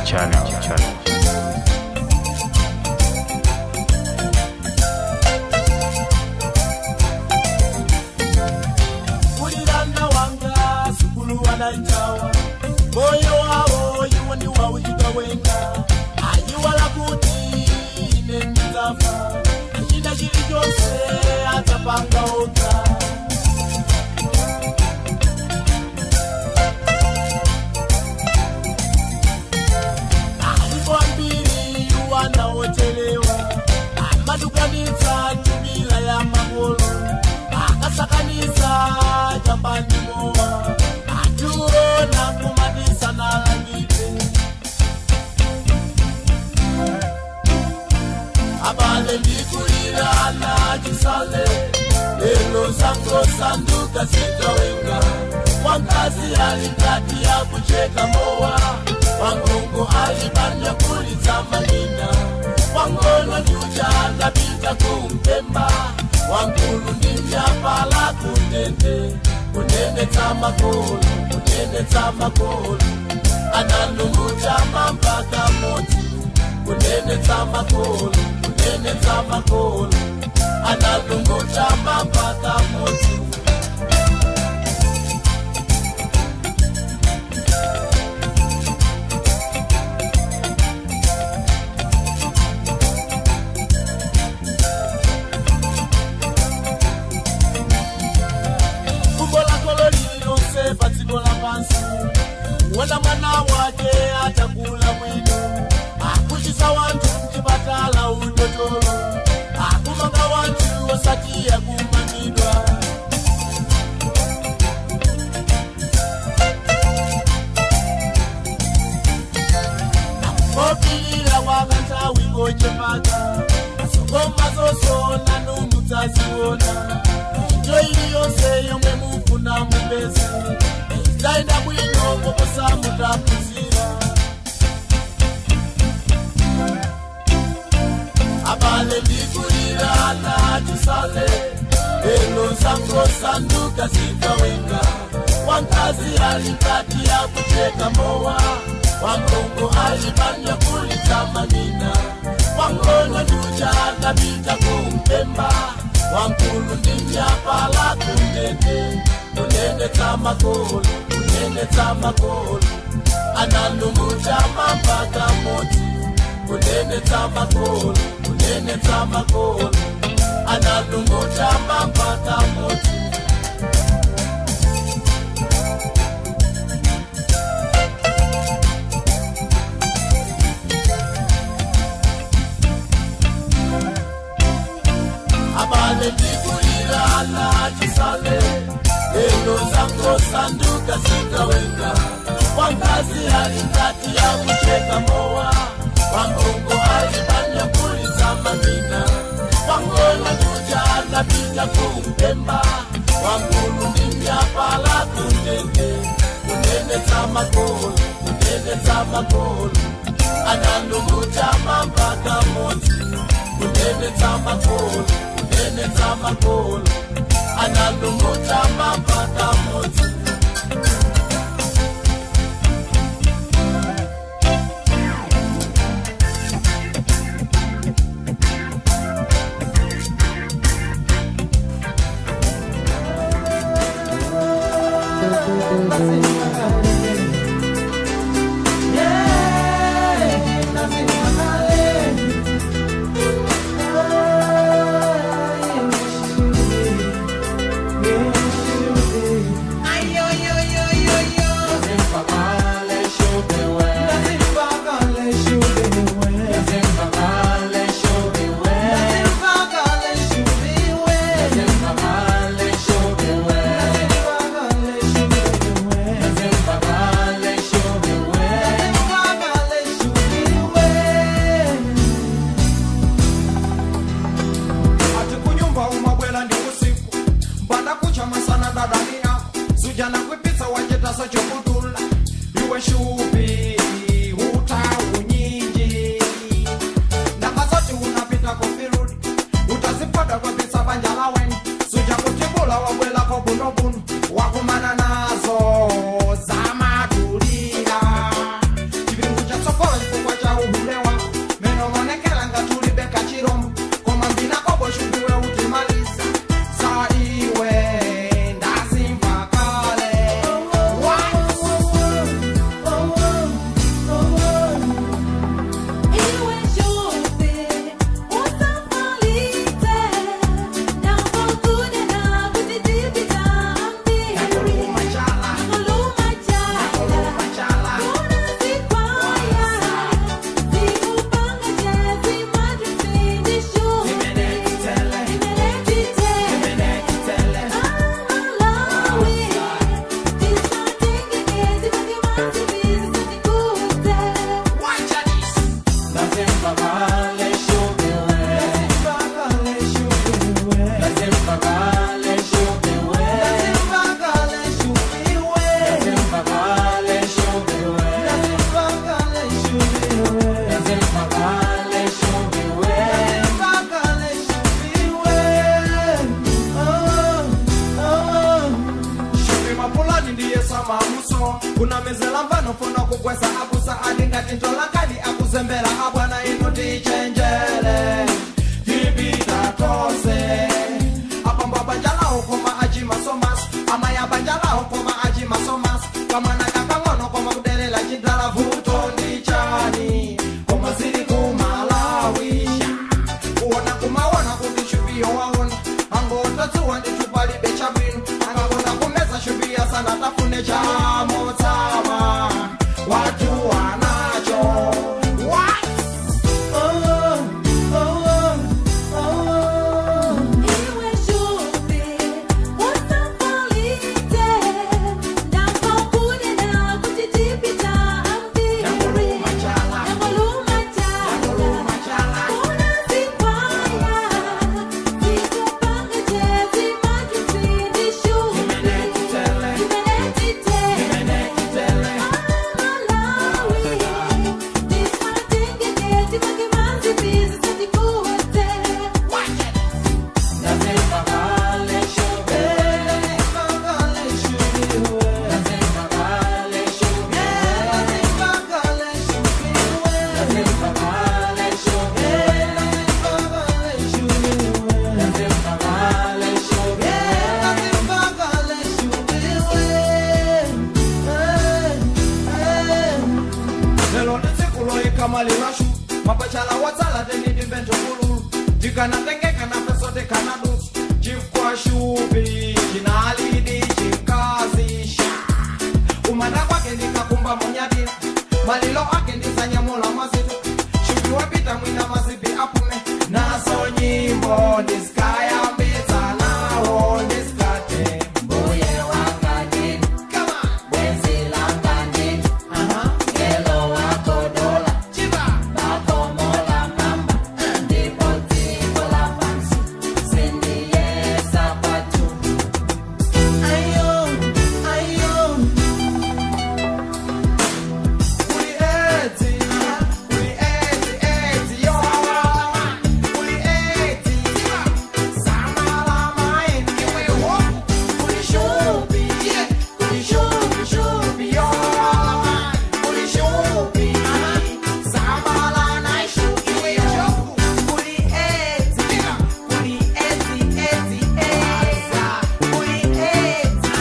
Channel. Kulilana wanga sukulu wanaitawa moyo wawo iwo ndi wauchikawenga ayiwala kuti ine ndidzafa china chilichonse adzapanga okha. Alipo ambiri wanaochelewa amadukanitsa chubila ya makolo akasakanitsa chambandimowa atuona kumatisa nalangite abale ndikulilana chisale lelo zangosanduka sikawenga wankazi alikati ya kucheka mowa wangongo alibanya kulitsamanina wangono juja ndapita kumpemba wankulu ndimyapala kunene kunene tsamakolo kunene tsamakolo analunguchama mpaka moti kunene tsamakolo kunene tsamakolo analunguchama mpaka moti. Wona mwana wake atakula mwino akuchisa wantu mchipatala udotolo akumanga wantu osatiya kumangidwa. Popilila wakanthawi kochepaka asokoma zosona numudzaziona ntchito iliyonse yomwe mufuna mupeze zaenda bwino koposa mutaphunzira. Abale ndikulilana chisale lelo zangosanduka zikawenga wankazi alikati ya kucheka mowa wangongo alibanya kulitsamanina wangono juja ndapita kumpemba wankulu ndimyapala kunene kunene tsamakolo kunene tsamakolo analunguchama mpaka moti kunene tsamakolo kunene tsamakolo analunguchama mpaka moti. Abale ndikulilana chisale lelo zangosanduka zikawenga wankazi alikati ya kucheka mowa wangongo alibanya kulitsamanina wangono juja ndapita kumpemba wankulu ndimyapala kunene kunene tsamakolo kunene tsamakolo analunguchama mpaka moti kunene tsamakolo kunene tsamakolo analunguchama mpaka moti. Wakumana nazo zamatulira chipingu cha tsokolo. kumawa kuna mizela mvano funa kugwesa abusa alingati akuzembela abwana ino tichenjele tipita tose apamba banjala okoma achimasomas amaya banjala okoma achimasomas kamwana kakangono koma kudelela chidala vuto ndi chani koma zili kumalawi kuona kumaona kuti shupiyo waona angotadziwa ndi chupalibe chabwino angakona kumeza shupiya sana tafune chamotsama watu wanacho. What? Oh, oh, oh, oh. Iwe shupi, usafolite, ndambokunena kuti tipita ambiri. Nangoluma chala. Nangoluma chala. Kuna zikwaya, zikupanga jezi matutsi ndi shupi. Zimenetitele. Zimenetitele. Zimenetitele. Amalawi, tisatengeke tipange mazibizi satikuwete. Lelo nditsikuloikamalirashu mapachala watsala tenidimventokululu tikanatengeka nafeso tikanadusu chifukwa shupi chinalidi chikazisha kumanda kwake ndikakumba munyadira malilo ake ndisanyamula mazitu shupi wapita mwina mazipi apume naso nyimbo ndisikayambitsa nawo ndisikate Mbuye wanga ndinu, Come on. bwenzi langa ndinu, Aha. ngelo wakodola, Chiba. bakomola mamba, ndipo dziko la pansi, sindiyesa kwathu. Ayo, ayo. Uli eti, uli eti, eti, yo. Uli eti, samala mai, iwe wo. Uli shupi, uli shupi, shupi, yo. Uli shupi, samala na shupi, iwe yo. Uli eti, uli eti, eti, eti. Uli eti,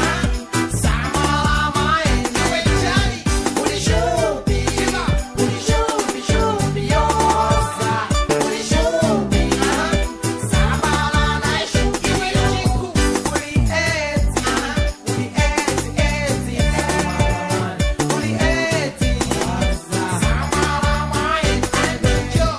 samala mai, iwe chali. Uli shupi, uli shupi, shupi, yo. Uli shupi, samala na shupi, iwe chiku. Uli eti, uli eti, eti, uli eti, samala mai, yo.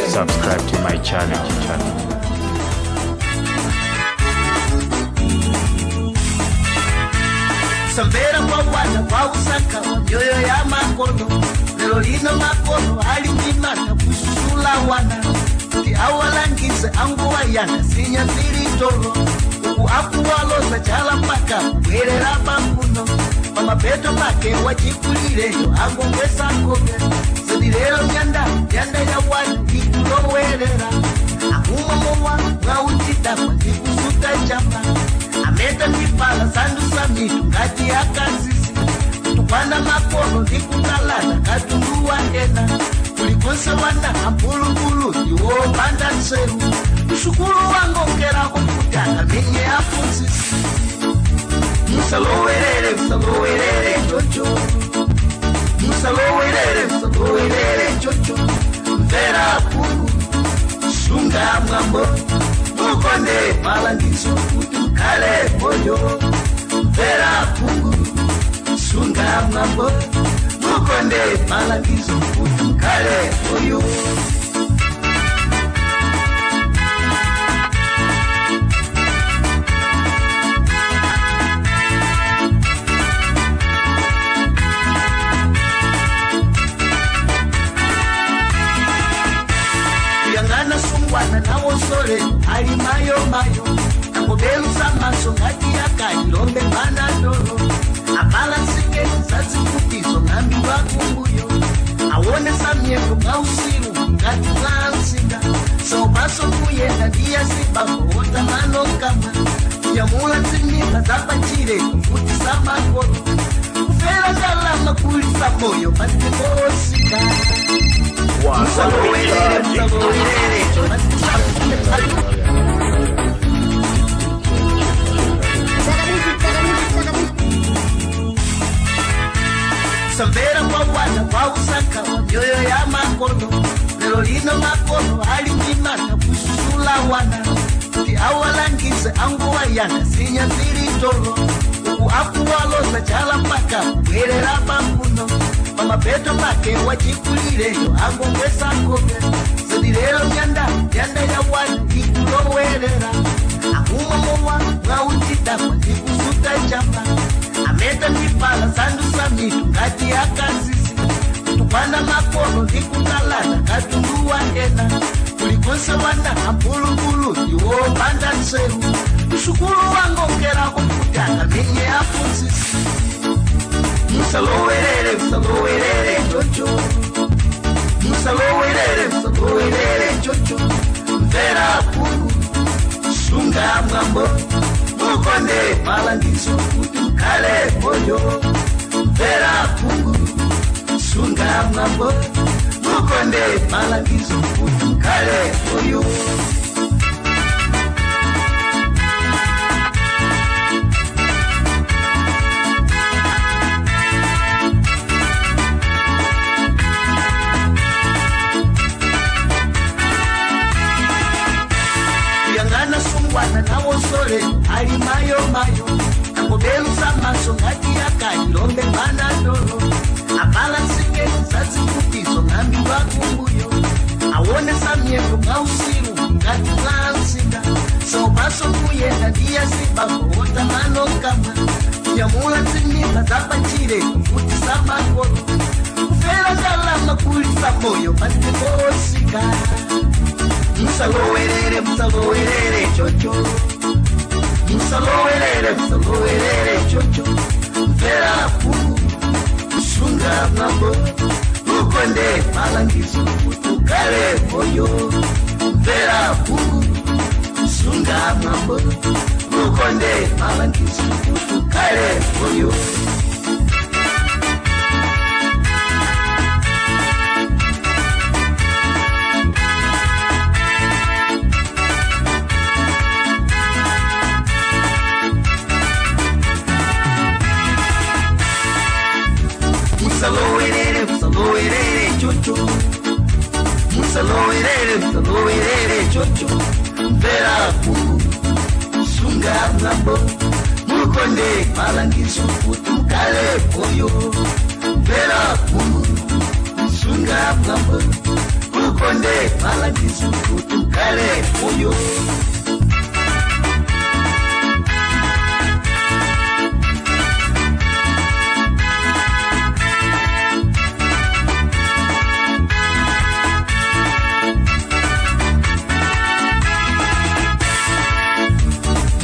Subscribe to my channel. Sambera kwa wana kwa usaka mioyo ya makono lero lino makono ali ndimata kususula wana kuti awalangize anguwayana sinya zilitolo uku akuwaloza chala mpaka kubwerera pambuno pamapeto pake wachikulireyo angongwesa nkope zedilero myanda myanda ya wanu ikulowerera akumamowa mwauchidakwa ndikusuta chapa ameta ndipala sandusa mitu ngati akasisi tukwana makono ndikutalana katunduwa ena kulikonse wana ampulupulu ndiwopanda nseru msukulu wangokerako kuti akamenye afunzisi musalowerere musalowerere chocho musalowerere musalowerere chocho mvera akulu sunga mwambo mukonde malangizo kuti mukhale moyo. Mvera pungu, sunga mambo, mukonde malangizo kuti mkale moyo. Kuyangana sungwana nawosole ali mayo mayo, angobelusa maso ngati yakalilombe panadolo, avala nsiketi zazikutizo ng'ambi wakumbuyo, awonesa myendo mwausiru ngati mwansika, sopaso kuyenda ndiyasibako wotamanokama, kunyamula tsimimba zapachile kufutisa makolo, kufera ndalama kulisa moyo patikosika. Musalowelere, musalowelere. Samvera kwa wana kwa usaka wa mioyo ya makono, lero lino makono ali ndimata kususula wana, kuti awalangize anguwa yana sinya zilitolo, uku akuwaloza chala mpaka kubwerera pambuno, pamapeto pake wachikulireyo angongwesa kope, zedi lero myanda myanda ya wana ikulowerera, akumamowa mwauchidakwa ndikusuta chapa, ameta mipala sandusa mitu ngati akasisi, kutukwana makolo ndikukalana katunduwa ena, kulikonse wana ampulupulu ndiwopanda nseru, msukulu wangokerako kuti akamenye aphunzisi. Musalowelere, musalowelere chocho, musalowelere, musalowelere chocho, mvera pungu, sunga mwambo, mukonde malangizo kuti mkale moyo. Mvera pungu, sunga mwambo, mukonde malangizo kuti mkale moyo. Kuyangana sungwana nawosole ali mayo mayo, angobelusa maso ngati yakalilombe panadolo, avala nsiketi zazikutizo ng'ambi wakumbuyo, awonesa myendo mwausiru ngati mwansika, sopaso kuyenda ndiyasibako wotamanokama, kunyamula tsimimba zapachile kufutisa makolo, kufera ndalama kulisa moyo patikosika. Musalowelere, musalowelere chocho, musalowelere, musalowelere chocho, mvera pungu, sunga mambo, mukonde malangizo kuti ukale moyo. Mvera pungu, sunga mambo, mukonde malangizo kuti ukale moyo. Musalowelere, musalowelere chocho, musalowelere, musalowelere chocho, mvera pungu, sunga mwambo, mukonde malangizo kuti mkale moyo. Mvera pungu, sunga mwambo, mukonde malangizo kuti mkale moyo.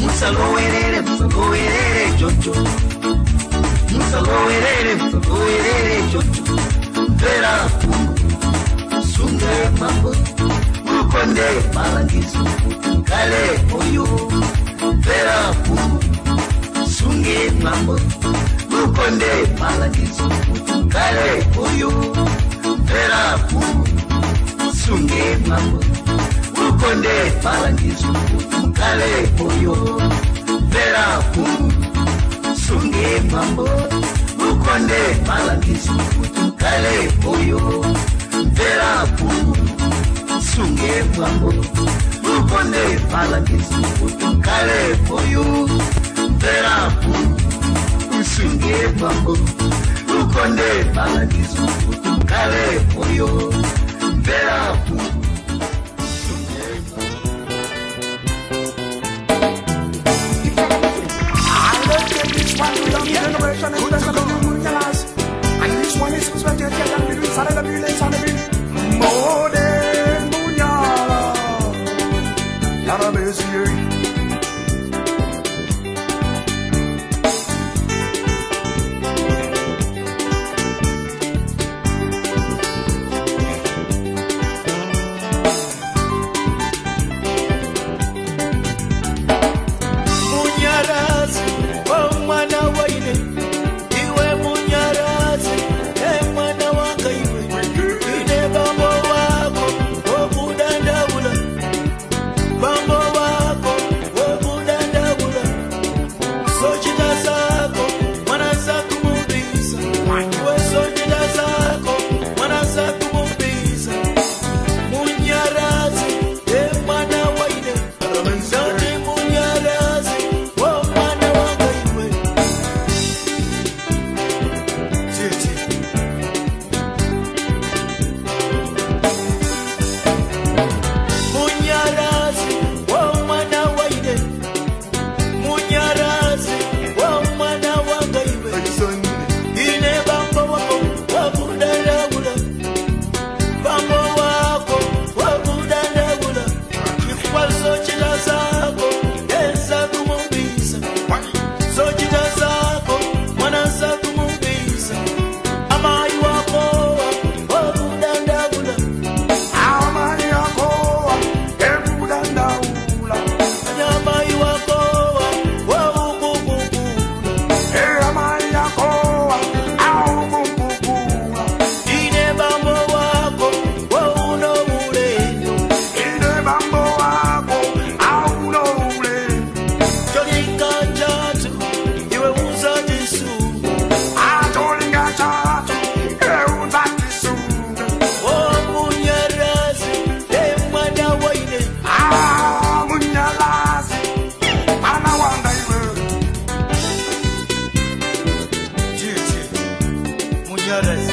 Musalowelere, musalowelere chocho, musalowelere, musalowelere chocho, mvera pungu, sunga mambo, mukonde malangizo kuti mkale moyo. Mvera pungu, sunge mambo, mukonde malangizo kuti mkale moyo. Mvera pungu, sunge mambo, mukonde malangizo kuti mkale moyo. Mvera pungu, sunge mambo, mukonde malangizo kuti mkale moyo. Mvera pungu, sunge mambo, mukonde malangizo kuti mkale moyo. Mvera pungu, Usunge mambo ukonde malangizo kale moyo mvera pungu. And this one is suspected Modern Munyala Yarabesier. Munyarazi, oh mwana waine, iwe munyarazi, eh mwana wanga iwe, ine bambo wako, okudandawula, bambo wako, okudandawula, sochita zako, mwana zakumubisa, iwe sochita zako, mwana zakumubisa, munyarazi, eh mwana waine, zati munyarazi, oh mwana wanga iwe. Munyarazi, oh mwana waine, munyarazi, oh mwana wanga iwe, ine bambo wako wakudandawula, bambo wako wakudandawula, chifukwa sochita zako eza kumubisa, sochita zako mwana zakumubisa, amayi wako wakudandawula, Amayi wako ekudandawula, amayi wako waukukukula, amayi wako aukukukula, ine bambo wako wauno ulenyo, ine bambo wako auno ulendo, cholinga chatu iwe uzatisunga, atolinga chatu euzatisunga, o munyarazi e mwana waine, ah munyalazi mwana wanga iwe. Munyarazi.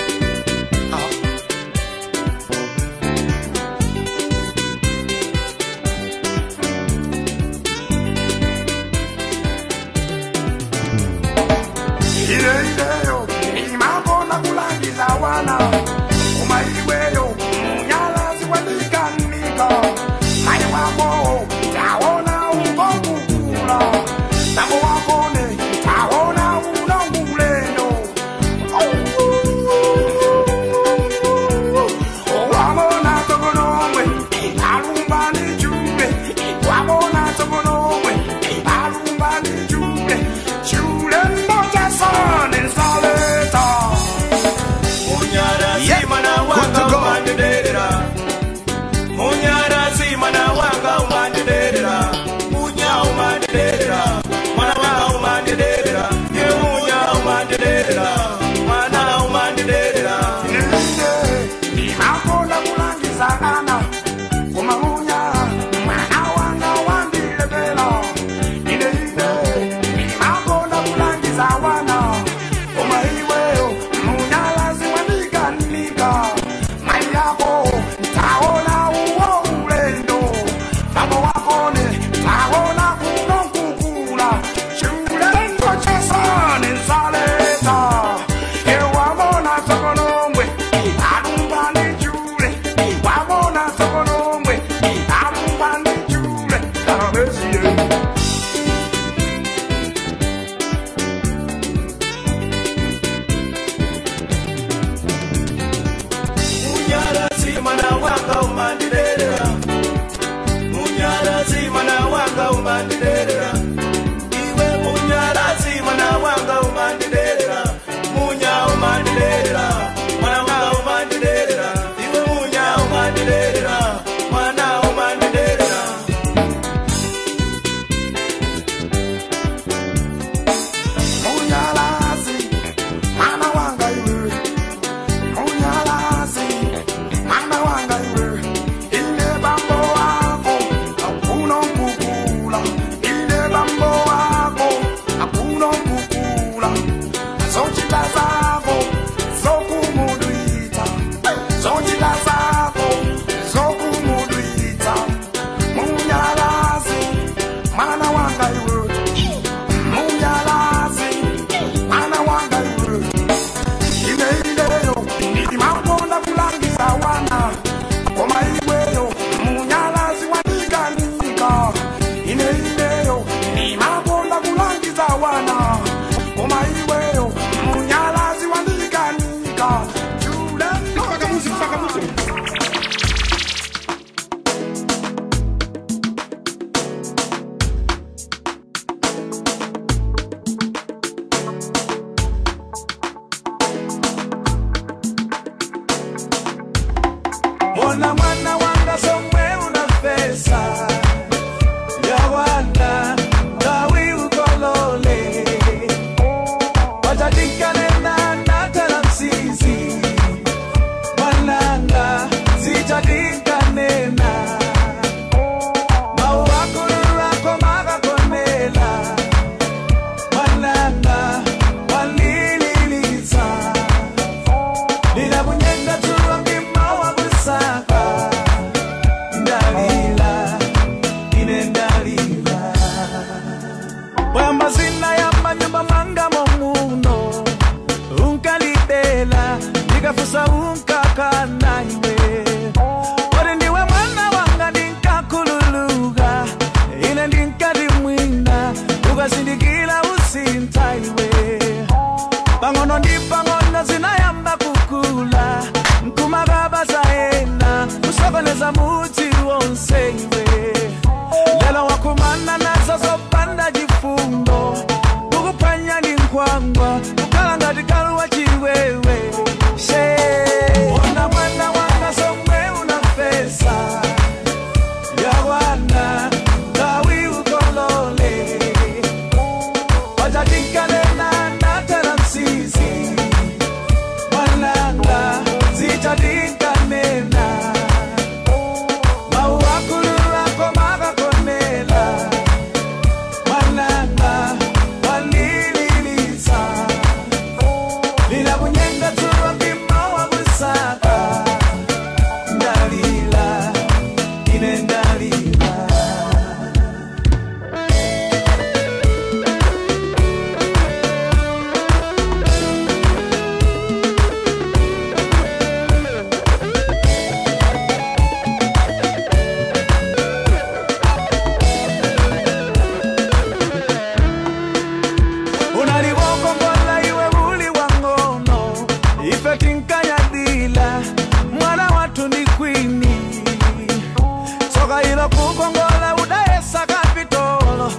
Lelo kukongola udayesa kapitolo.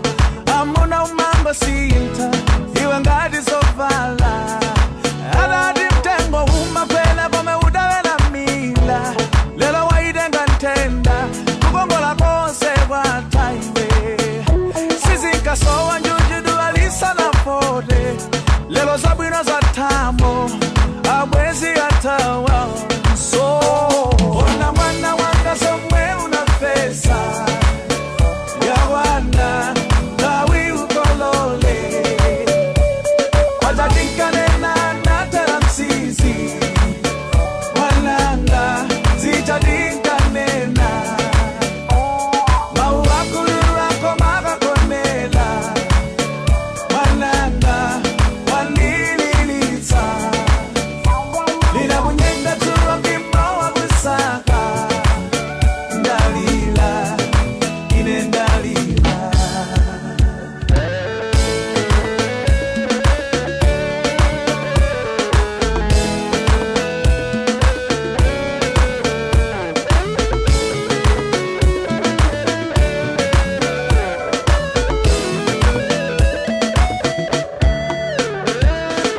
Amuna umambo sinta iwe ngati sovala. Adati mtengo umakwela kome udawela mila. Lelo waitenga ntenda kukongola konse kwa taiwe. Sizinkasowa njujudu alisa na fote. Lelo zabwino za tambo abwezi atawa. So ona mwana wanga somwe unafesa yawana tawi ukolole. Watatinkanena natera msisi mwananga zichatinkanena. Mauakulurako makakonela mwananga wanililitsa. Linakunyenda tuwa kima wa kusaka. Ndalila, ine ndalila.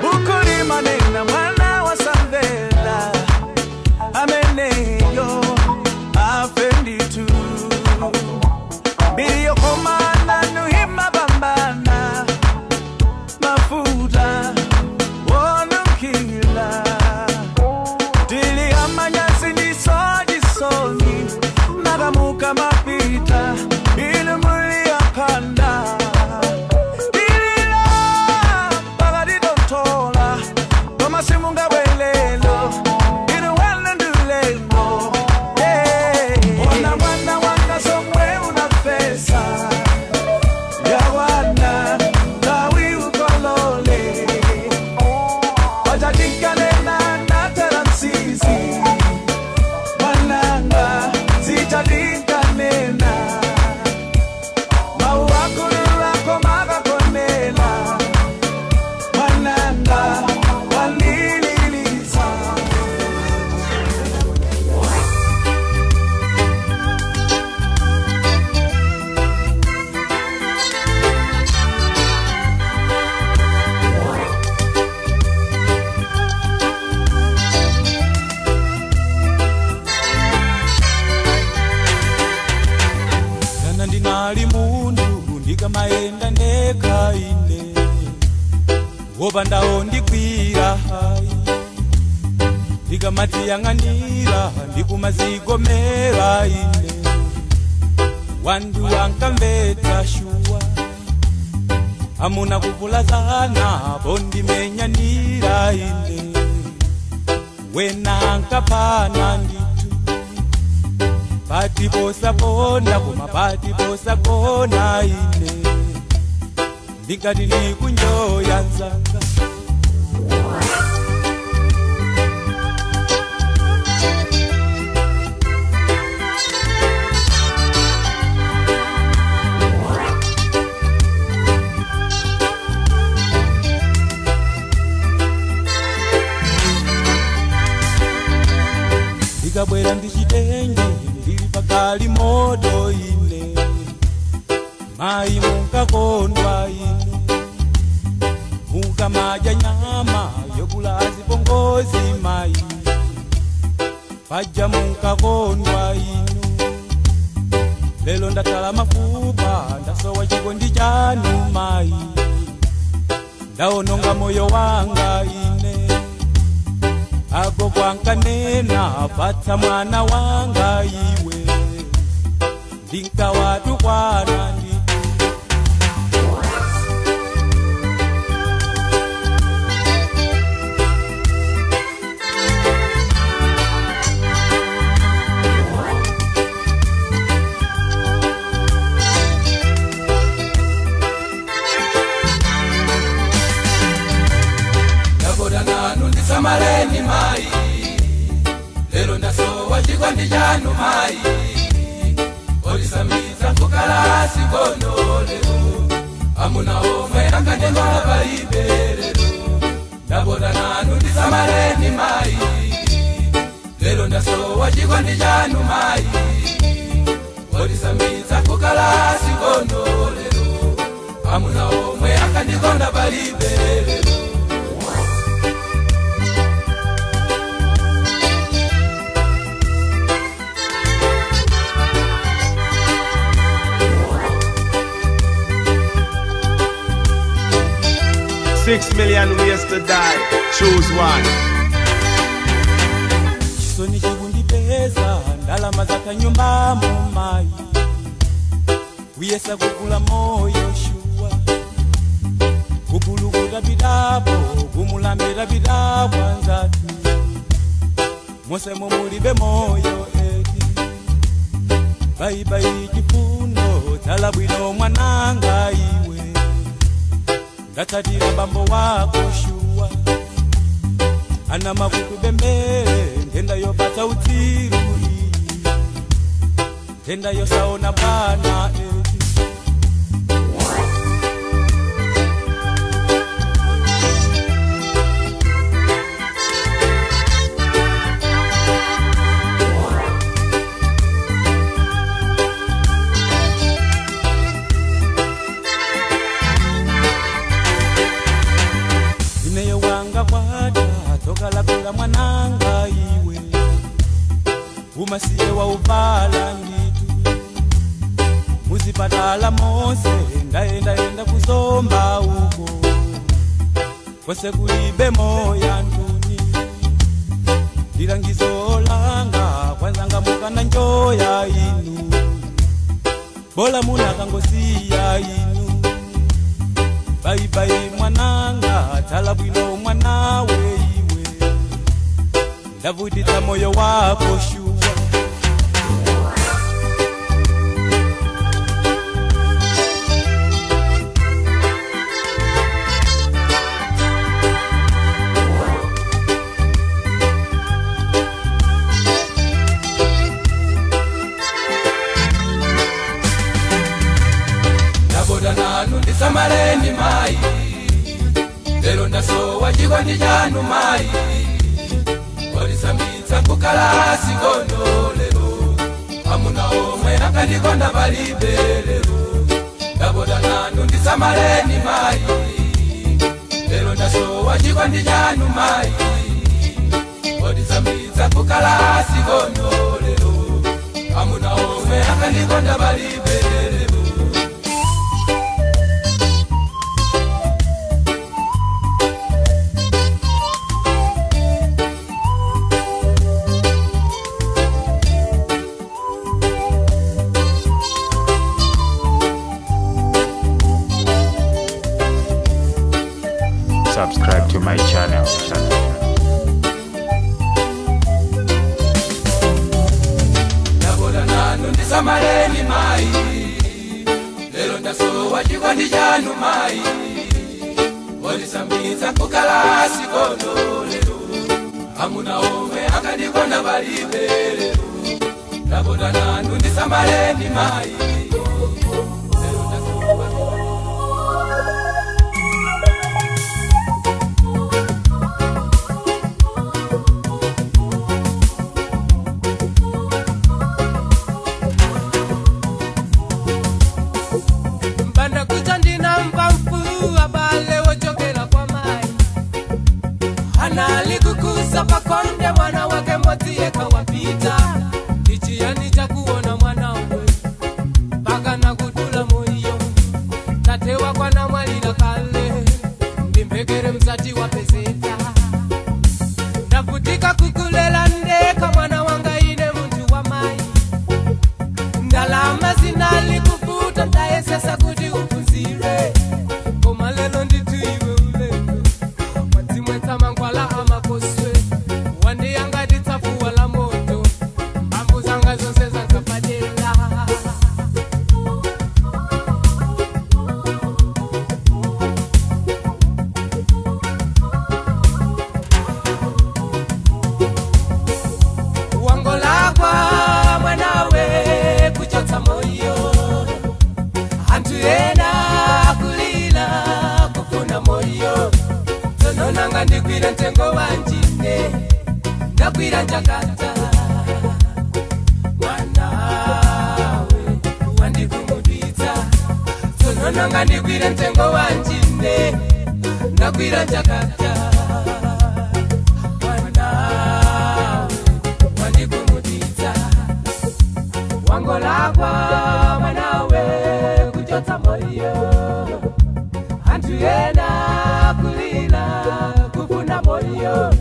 Bukulima nena mwana wa Samvela ameneyo afenditu. Mbili yokomana nuhima bambana mafuta wonukila. Dili amanyasi ndisojisoni nagamuka mapita ilumuli yakanda. Dilila pakatitontola komasimunga bwelelo inuwele ndulemo. Ona mwana wanga somwe unafesa yawana tawi ukolole. Wachatinkanena natera msisi mwananga zichatinkanena. Mauakulurako makakonela mwananga wanililitsa. Kana ndinali mundu ndikamaenda ndekha ine wopandawo ndikwira hayi. Ndikamatiyang'anira ndikumazigomera ine wandu wankamvetsa shuwa. Amuna kuvulazana bondimenyanira ine wena ankapana nditu. Pati posapona koma pati posakona ine ndikati ndikunjoya nzanga. Ndikabwera ndichitenge ndili pakali moto ine mayi munkakondwa inu mukamadya nyama yokula azipongozi mayi paja munkakondwa inu. Lelo ndatala mafupa ndasowa chikondi chanu mayi ndaononga moyo wanga ine. Ako kwankanena patsa mwana wanga iwe ndinkawatukwana nditu. Ndakoda nanu ndisamaleni mai lelo ndasowa chikondi chanu mai olisamiza kukala sikono lero amuna omwe akanyenga palibe lero. Ndakoda nanu ndisamaleni mai lelo ndasowa chikondi chanu mai. Odisambitsa kukala sikono lero, amuna omwe akandikonda palibe lero. $6 million ways to die. Choose one. Chisoni chikundipeza ndalama zakanyumba mumayi uyesa kugula moyo shuwa kugulukuta bidapo kumulambira bidapo anzatu mose mumulibe moyo eti baibai chifundo tsala bwino mwananga iwe ndatsatira bambo wako shuwa ana makutu bembere ndenda yopatsa utsiru iyi ndenda yosaona bwana eti. Ineyo wanga kwata tokalapira mwananga iwe umasiye wa uvala nditu muzipatala mose ndaendaenda kuzomba uko kwese kulibe moya ntuni ndilangizo langa kwanzanga mukana njoya inu bola munakangosiya inu baibai mwananga tsala bwino mwanawe iwe ndavutitsa moyo wako shuwa. Ndaboda nanu ndisamaleni mai lero ndasowa chikondi chanu mai odisambitsa kukala sikono lero amuna omwe akandikonda palibe lero. Ndaboda nanu ndisamaleni mai lero ndasowa chikondi chanu mai odisambitsa kukala sikono lero amuna omwe akandikonda palibe lero. Subscribe to my channel. Ndaboda nanu ndisamaleni mai lero ndasowa chikondi chanu mai odisambitsa kukala sikono lero amuna omwe akandikonda palibe lero. Ndaboda nanu ndisamaleni mai lero ndasowa. Pakonde mwana wake moti ekawapita ichiyani chakuona mwana we paka na kudula moyo tate wakwana mwalila kale ndimpekere mzati wa peseta ndavutika kukulela ndeka mwana wanga ine muntu wa mai ndalama zinali kuvuta ndayesesa kuti uphunzire koma lelo ndithu iwe ulendo wadzimwetsa mangwala amakoswe wandiyangati tsafuwa la moto mbambu zanga zonse zankapadela. Wangolakwa mwanawe kuchotsa moyo anthu ena kulila kufuna moyo tononanga ndikwire mtengo wanjine ndakwira njakata mwanawe. Tsono nanga ndigwire mtengo wanjine, ndagwira njakata. Mwanawe wandikumuditsa, wangolakwa mwanawe kuchotsa moyo. Anthu ena kulila kufuna moyo.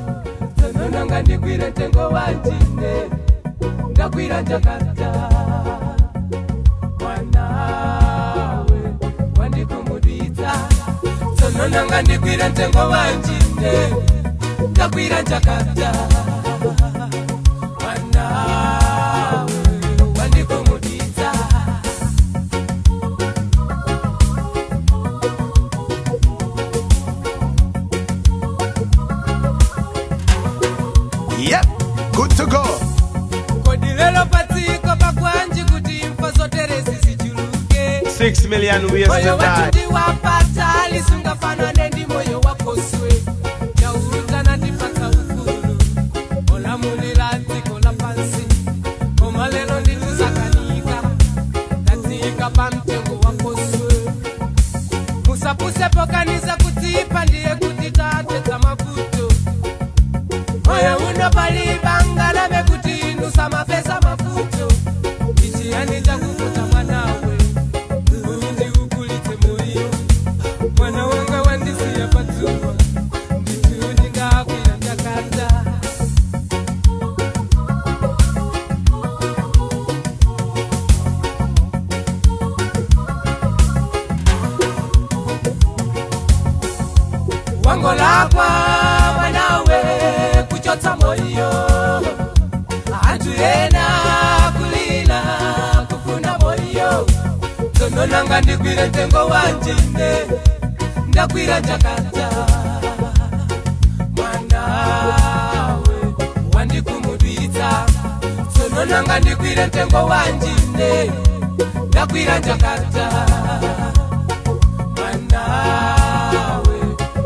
Tsono nanga ndigwire mtengo wanjine, ndagwira njakata. Mwanawe wandikumuditsa, tsono nanga ndigwire mtengo wanjine, ndagwira njakata. Mwanawe wandikumuditsa. Yep, good to go. Kodi lelo patsiko pakwanji kuti imfa zoterezi zichuluke. 6 million ways Moyo to die. watu ndiwapata lisungafanane ndi moyo wakoswe. Chautana ndipatsa ufulu olamulira dziko la pansi. Koma lero ndituzakanika tatsika pa mtengo wakoswe. Musapusepo kanisa kutipa ndiye kuti tatetsa mavuto. Moyo uno palibangana mekuti inusa mapesa mavuto. Ichiyani chakukuta mwanawe undi ukulitse moyo. Mwana wanga wandisiya patsuwa, nditi ndingakwira njakata. Wangolakwa mwanawe kuchotsa moyo. Anthu ena kulila kufuna moyo. Tsono nanga ndigwire mtengo wanjine, ndagwira njakata. Mwanawe wandikumuditsa, tsono nanga ndigwire mtengo wanjine, ndagwira njakata. Mwanawe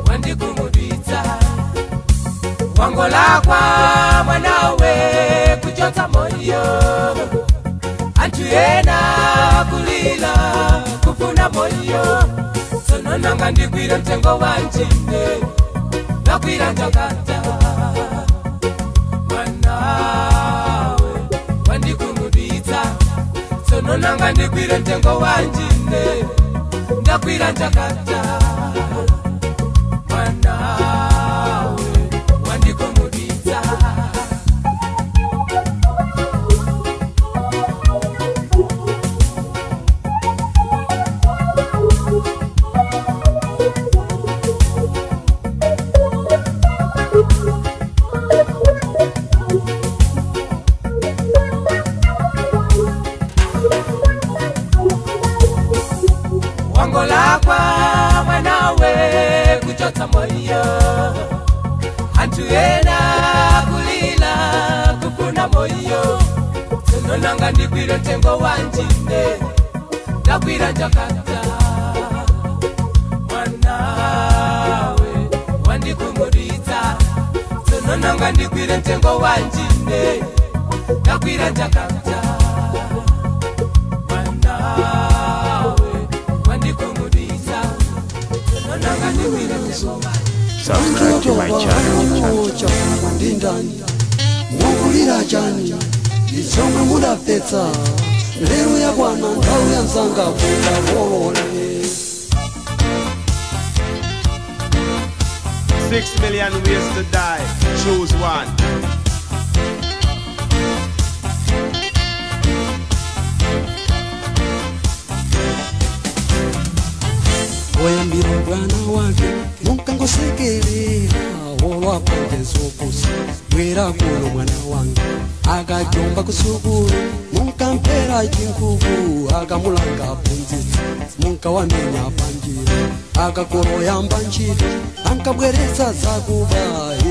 wandikumuditsa, wangolakwa mwanawe kuchotsa moyo. Anthu ena kulila kufuna moyo. Tsono nanga ndigwire mtengo wanjine, ndagwira njakata. Mwanawe wandikumuditsa, tsono nanga ndigwire mtengo wanjine, ndagwira njakata. Mwanawe wandikumuditsa. Wangolakwa mwanawe kuchotsa moyo. Anthu ena kulila kufuna moyo. Tsono nanga ndigwire mtengo wanjine, ndagwira njakata. Mwanawe wandikumuditsa, tsono nanga ndigwire mtengo wanjine, ndagwira njakata. Mwanawe wandikumuditsa, tsono nanga ndigwire mtengo wanjine. Subscribe to my channel. Ndindani mukulira chani izomwe mudafetsa lero yakwana nthawi ya msanga kukakolole. 6 million ways to die. Choose one. Oyambira bwana wake munkangosekerera olwapangezokusa bwera kuno mwana wange akajomba kusukulu munkampera chinkuku akamulanga aphunzitsa munkawamenya panjira akakoloyamba ntchito ankabweretsa zakuba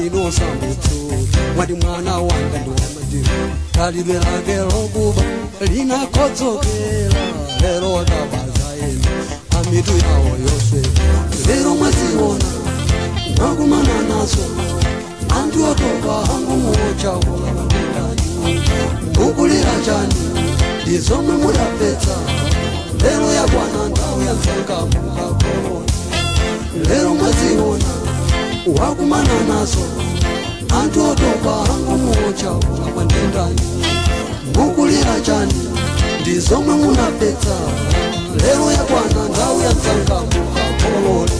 ino sambutso mwati mwana wanga ndi wamadiro khalidwe lake lokuba linakhodzokera lero akabaza ena amitu yawo yoswera lero mwaziona mwakumana nazo anthu otopa angumuocha olamandikani mukulira chani ndizomwe mudapetsa lero yakwana nthawi ya msanga. Wakumana nazo anthu otopa angomuocha ulakwa ndi ndani? Mukulira chani ndi zomwe munapetsa? Lero yakwana nthawi ya msanga mukakolole.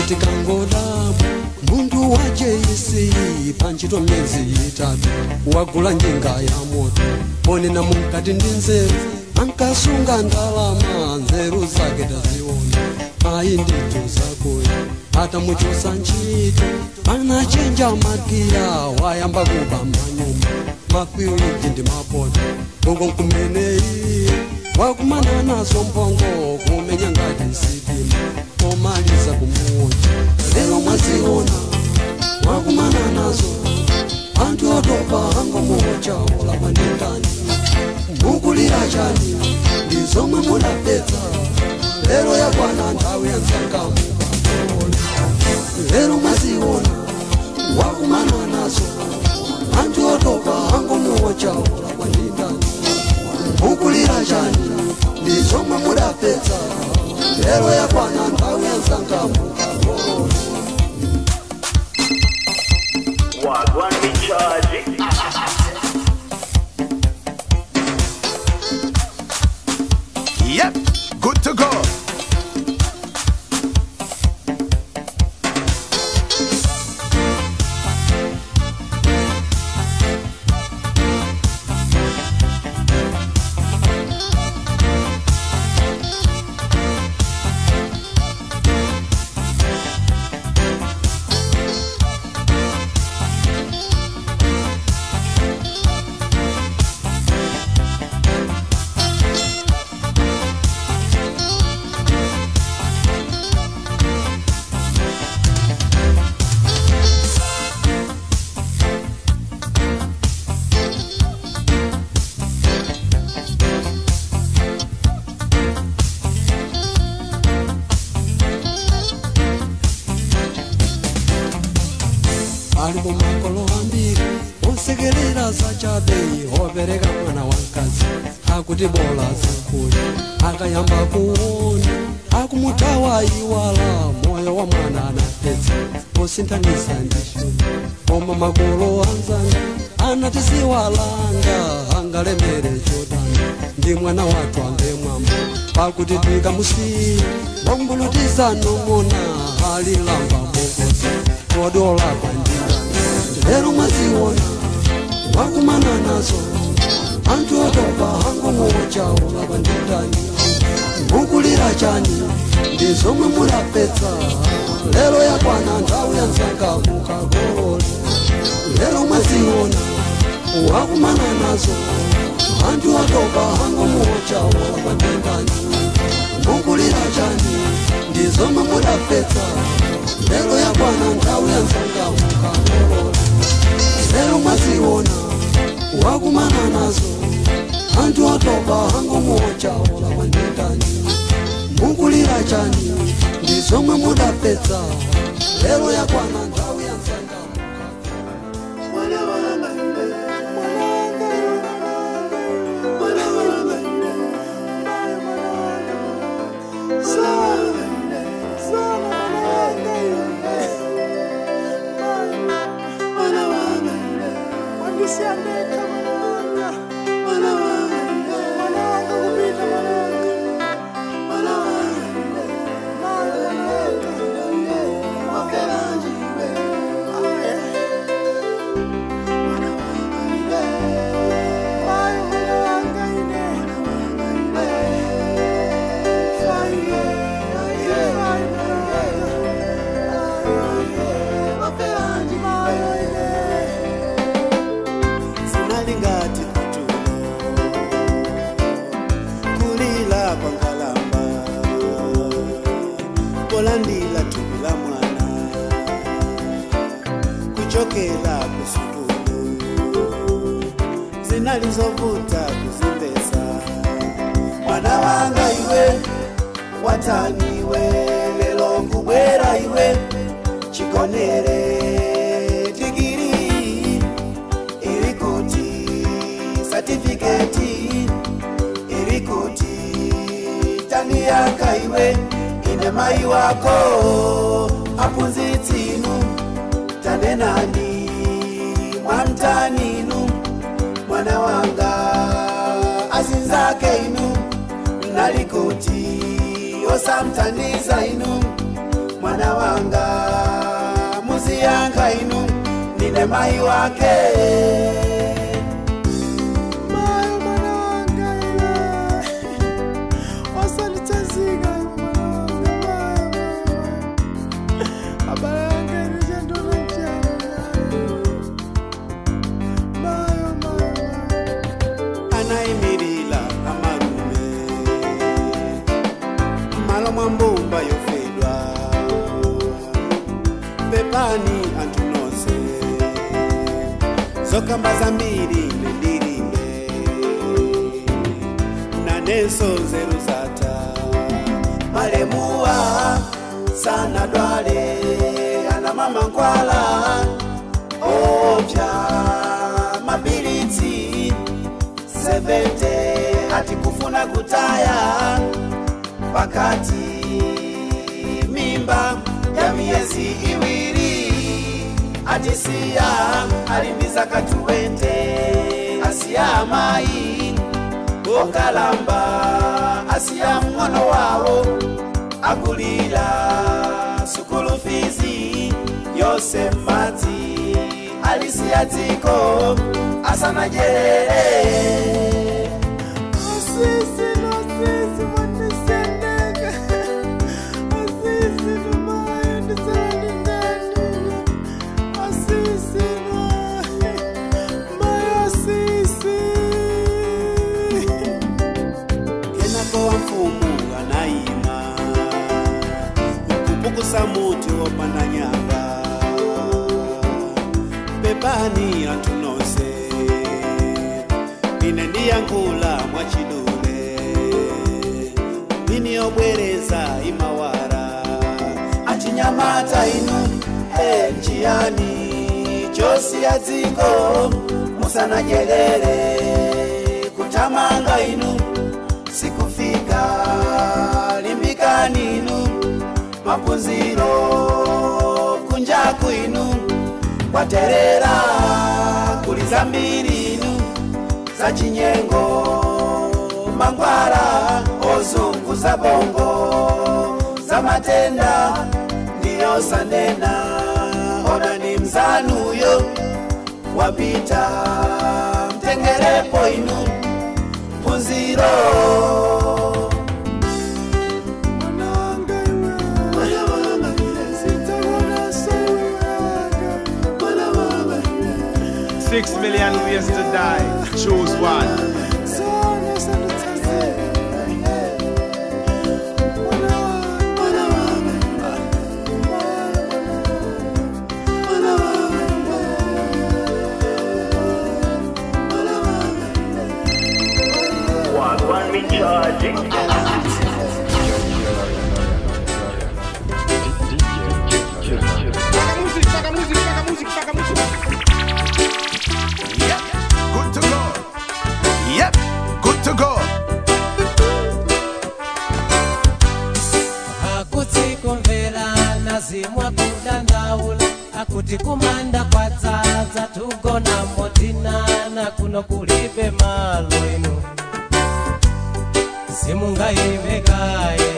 Tikangodabu muntu wa JC panchito myezi 3 wagula njinga ya moto ponena mukati ndi nzeru ankasunga ndalama nzeru zake taziona ayi ndithu zakoyo atamuchosa ntchito anachenja magiya wayamba kuba manyumba makwiliji ndi mapoto uko nkumene iye wakumana nazo mphongo kumenya ngati sitima pomaliza kumuocha. Lero mwaziona wakumana nazo anthu otopa angomuocha olakwa ndi ndani? Mukulira chani ndi zomwe munapetsa? Lero yakwana nthawi ya msanga mukakolole. Lero mwaziona wakumana nazo anthu otopa angomuocha olakwa ndi ndani? Mukulira chani ndi zomwe munapetsa? Lero yakwana nthawi ya msanga mukakolole. Wagwan me charge. Yep, good to go. Alipo makolo ambiri osekerera zachabe opereka mwana wamkazi akuti bola zankuli akayamba kuona akumutawa iwala moyo wa mwana anapetsa osinthanisa ndi chuma koma makolo anzanga anatisiwalanga angalemere chodani ndi mwana wathu ambe mwambo pakuti tikamusiya wambulutiza nomona alilamba bokosi kodola kwa ndindani. Lero mwaziona wakumana nazo anthu otopa angomuocha olakwa ndi ndani? Mukulira chani ndi zomwe munapetsa? Lero yakwana nthawi ya msanga mukakolole. Lero mwaziona wakumana nazo anthu otopa angomuocha olakwa ndi ndani? Mukulira chani ndi zomwe munapetsa? Lero yakwana nthawi ya msanga mukakolole. Lero mwaziona wakumana nazo anthu otopa angomuocha olakwa ndi ndani? Mukulira chani ndi zomwe mudapetsa? Lero yakwana nthawi ya msanga. Polandila thupi la mwana kuchokela kusukulu zinalizovuta kuzimbesa mwana wanga iwe wataniwe lelo nkubwera iwe. Chigonere digiri irikuti satifiketi irikuti tandiyaka iwe ine mai wako aphunzitsinu tanenani mwamtaninu mwana wanga azinzake inu nalikuti osamtaniza inu mwana wanga muziyanga inu nine mai wake. Mayo mwana wanga iwe wasalitazika iwe mwana wanga mayo mayo abala yanga ilichandona mchana mayo mayo. Anaimirila amarume malo mwa mbumba yofedwa pepani anthu nonse zokamba zambiri nendilimbe nanenso nzeru zata malemuwa sanadwale ana mama nkwala opya mapilitsi 70 ati kufuna kutaya pakati mimba ya miezi iwiri atisiya alimbiza katuwente asiya mai okalamba asiya mng'ono wawo akulila sukulu fizi yose madzi alisiya dziko asanajerere. Asisi nosisi mwanisendeka asisi nomayo ndisalandindanini asisi no mayo asisi. Kenako wa mfumu anayima nkupukusa muti wopanda nyanga pepani anthu nonse ine ndiyankhula mwachidule nini yobwereza imawara achinyamata inu nchiyani chosiya dziko musanadyerere kutamanga inu sikufika limbikani inu maphunziro kunjaku inu kwaterera kuli zambiri inu za chinyengo mangwara ozunguza bongo za matenda ndiyo sanena ona ni mzanuyo wapita mtengerepo inu phunziro. Mwana wanga iwe 6 million ways to die. Choose one. Wagwan me charge it. Yep, good to go. Yep, good to go. Akuti kumvera nazimwa kudandaula akuti kumanda kwadzadza tugona motinana kuno kulibe malo inu simungayimekaye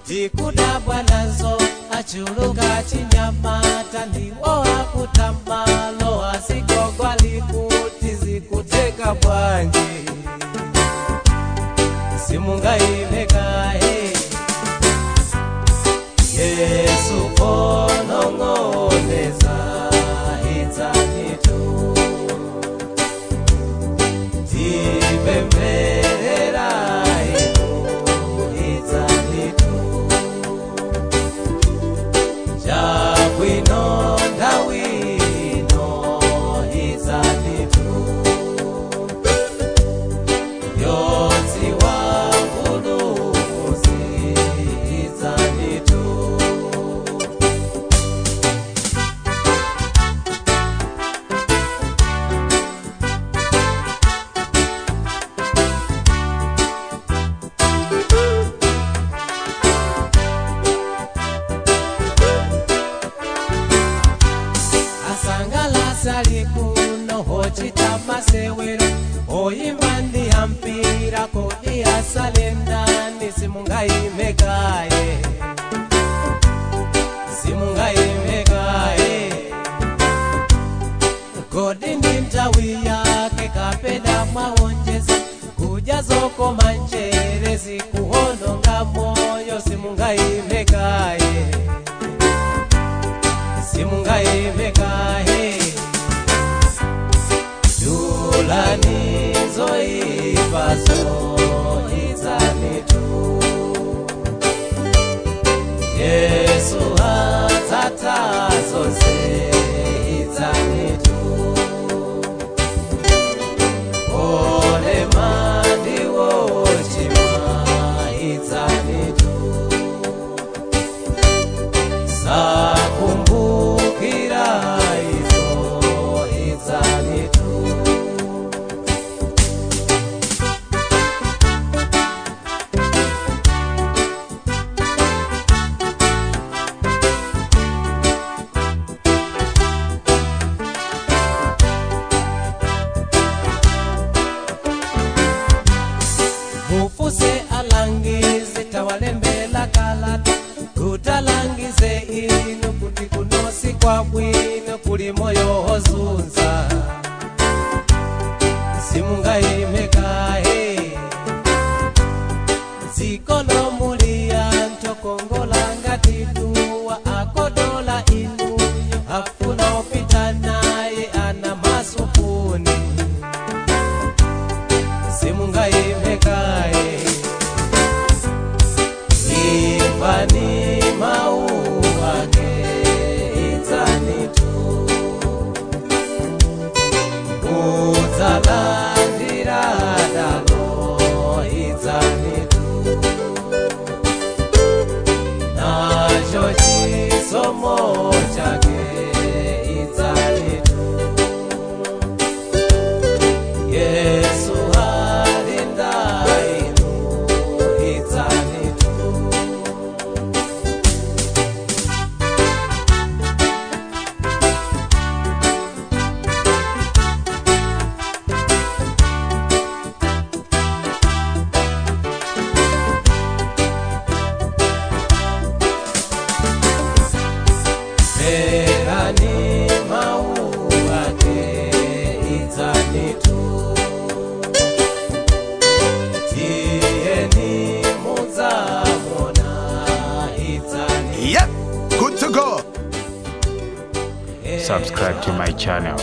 tikudabwa nazo achuluka chinyamata ndiwo akutamalo asikogwa likuti zikuteka bwanji simungayimekaye Yesu onong'oneza idzanitu tipemberera inu idzanitu chabwino ndawino idzanitu Chisale ndani simungayimekaye, simungayimekaye. Kodi ndi nthawi yake kapena mwawonjeza kudya zokoma njere zikuwononga moyo simungayimekaye, simungayimekaye. Dulani zoyipazo izanitu, Yesu adzatha zonse izanitu. Olema ndiwo chimwa izanitu, sakumbukira izo izanitu. Mufuse alangize tawalembela kalata kutalangize inu kuti kunosi kwa bwino kuli moyo ozunza simungayimekahe. Zikono mulia ntokongola ngati duwa akodola inu afuna opita naye ana masupuni simungayimekaye. Imvani mau ake idzanitu, udzalandira dalo idzanitu, nacho chisomo chake idzanitu. Yesu alinda inu idzanitu. Verani mau ake idzanitu, tiyeni mudzamona idzanitu. Yep, good to go. Subscribe to my channel.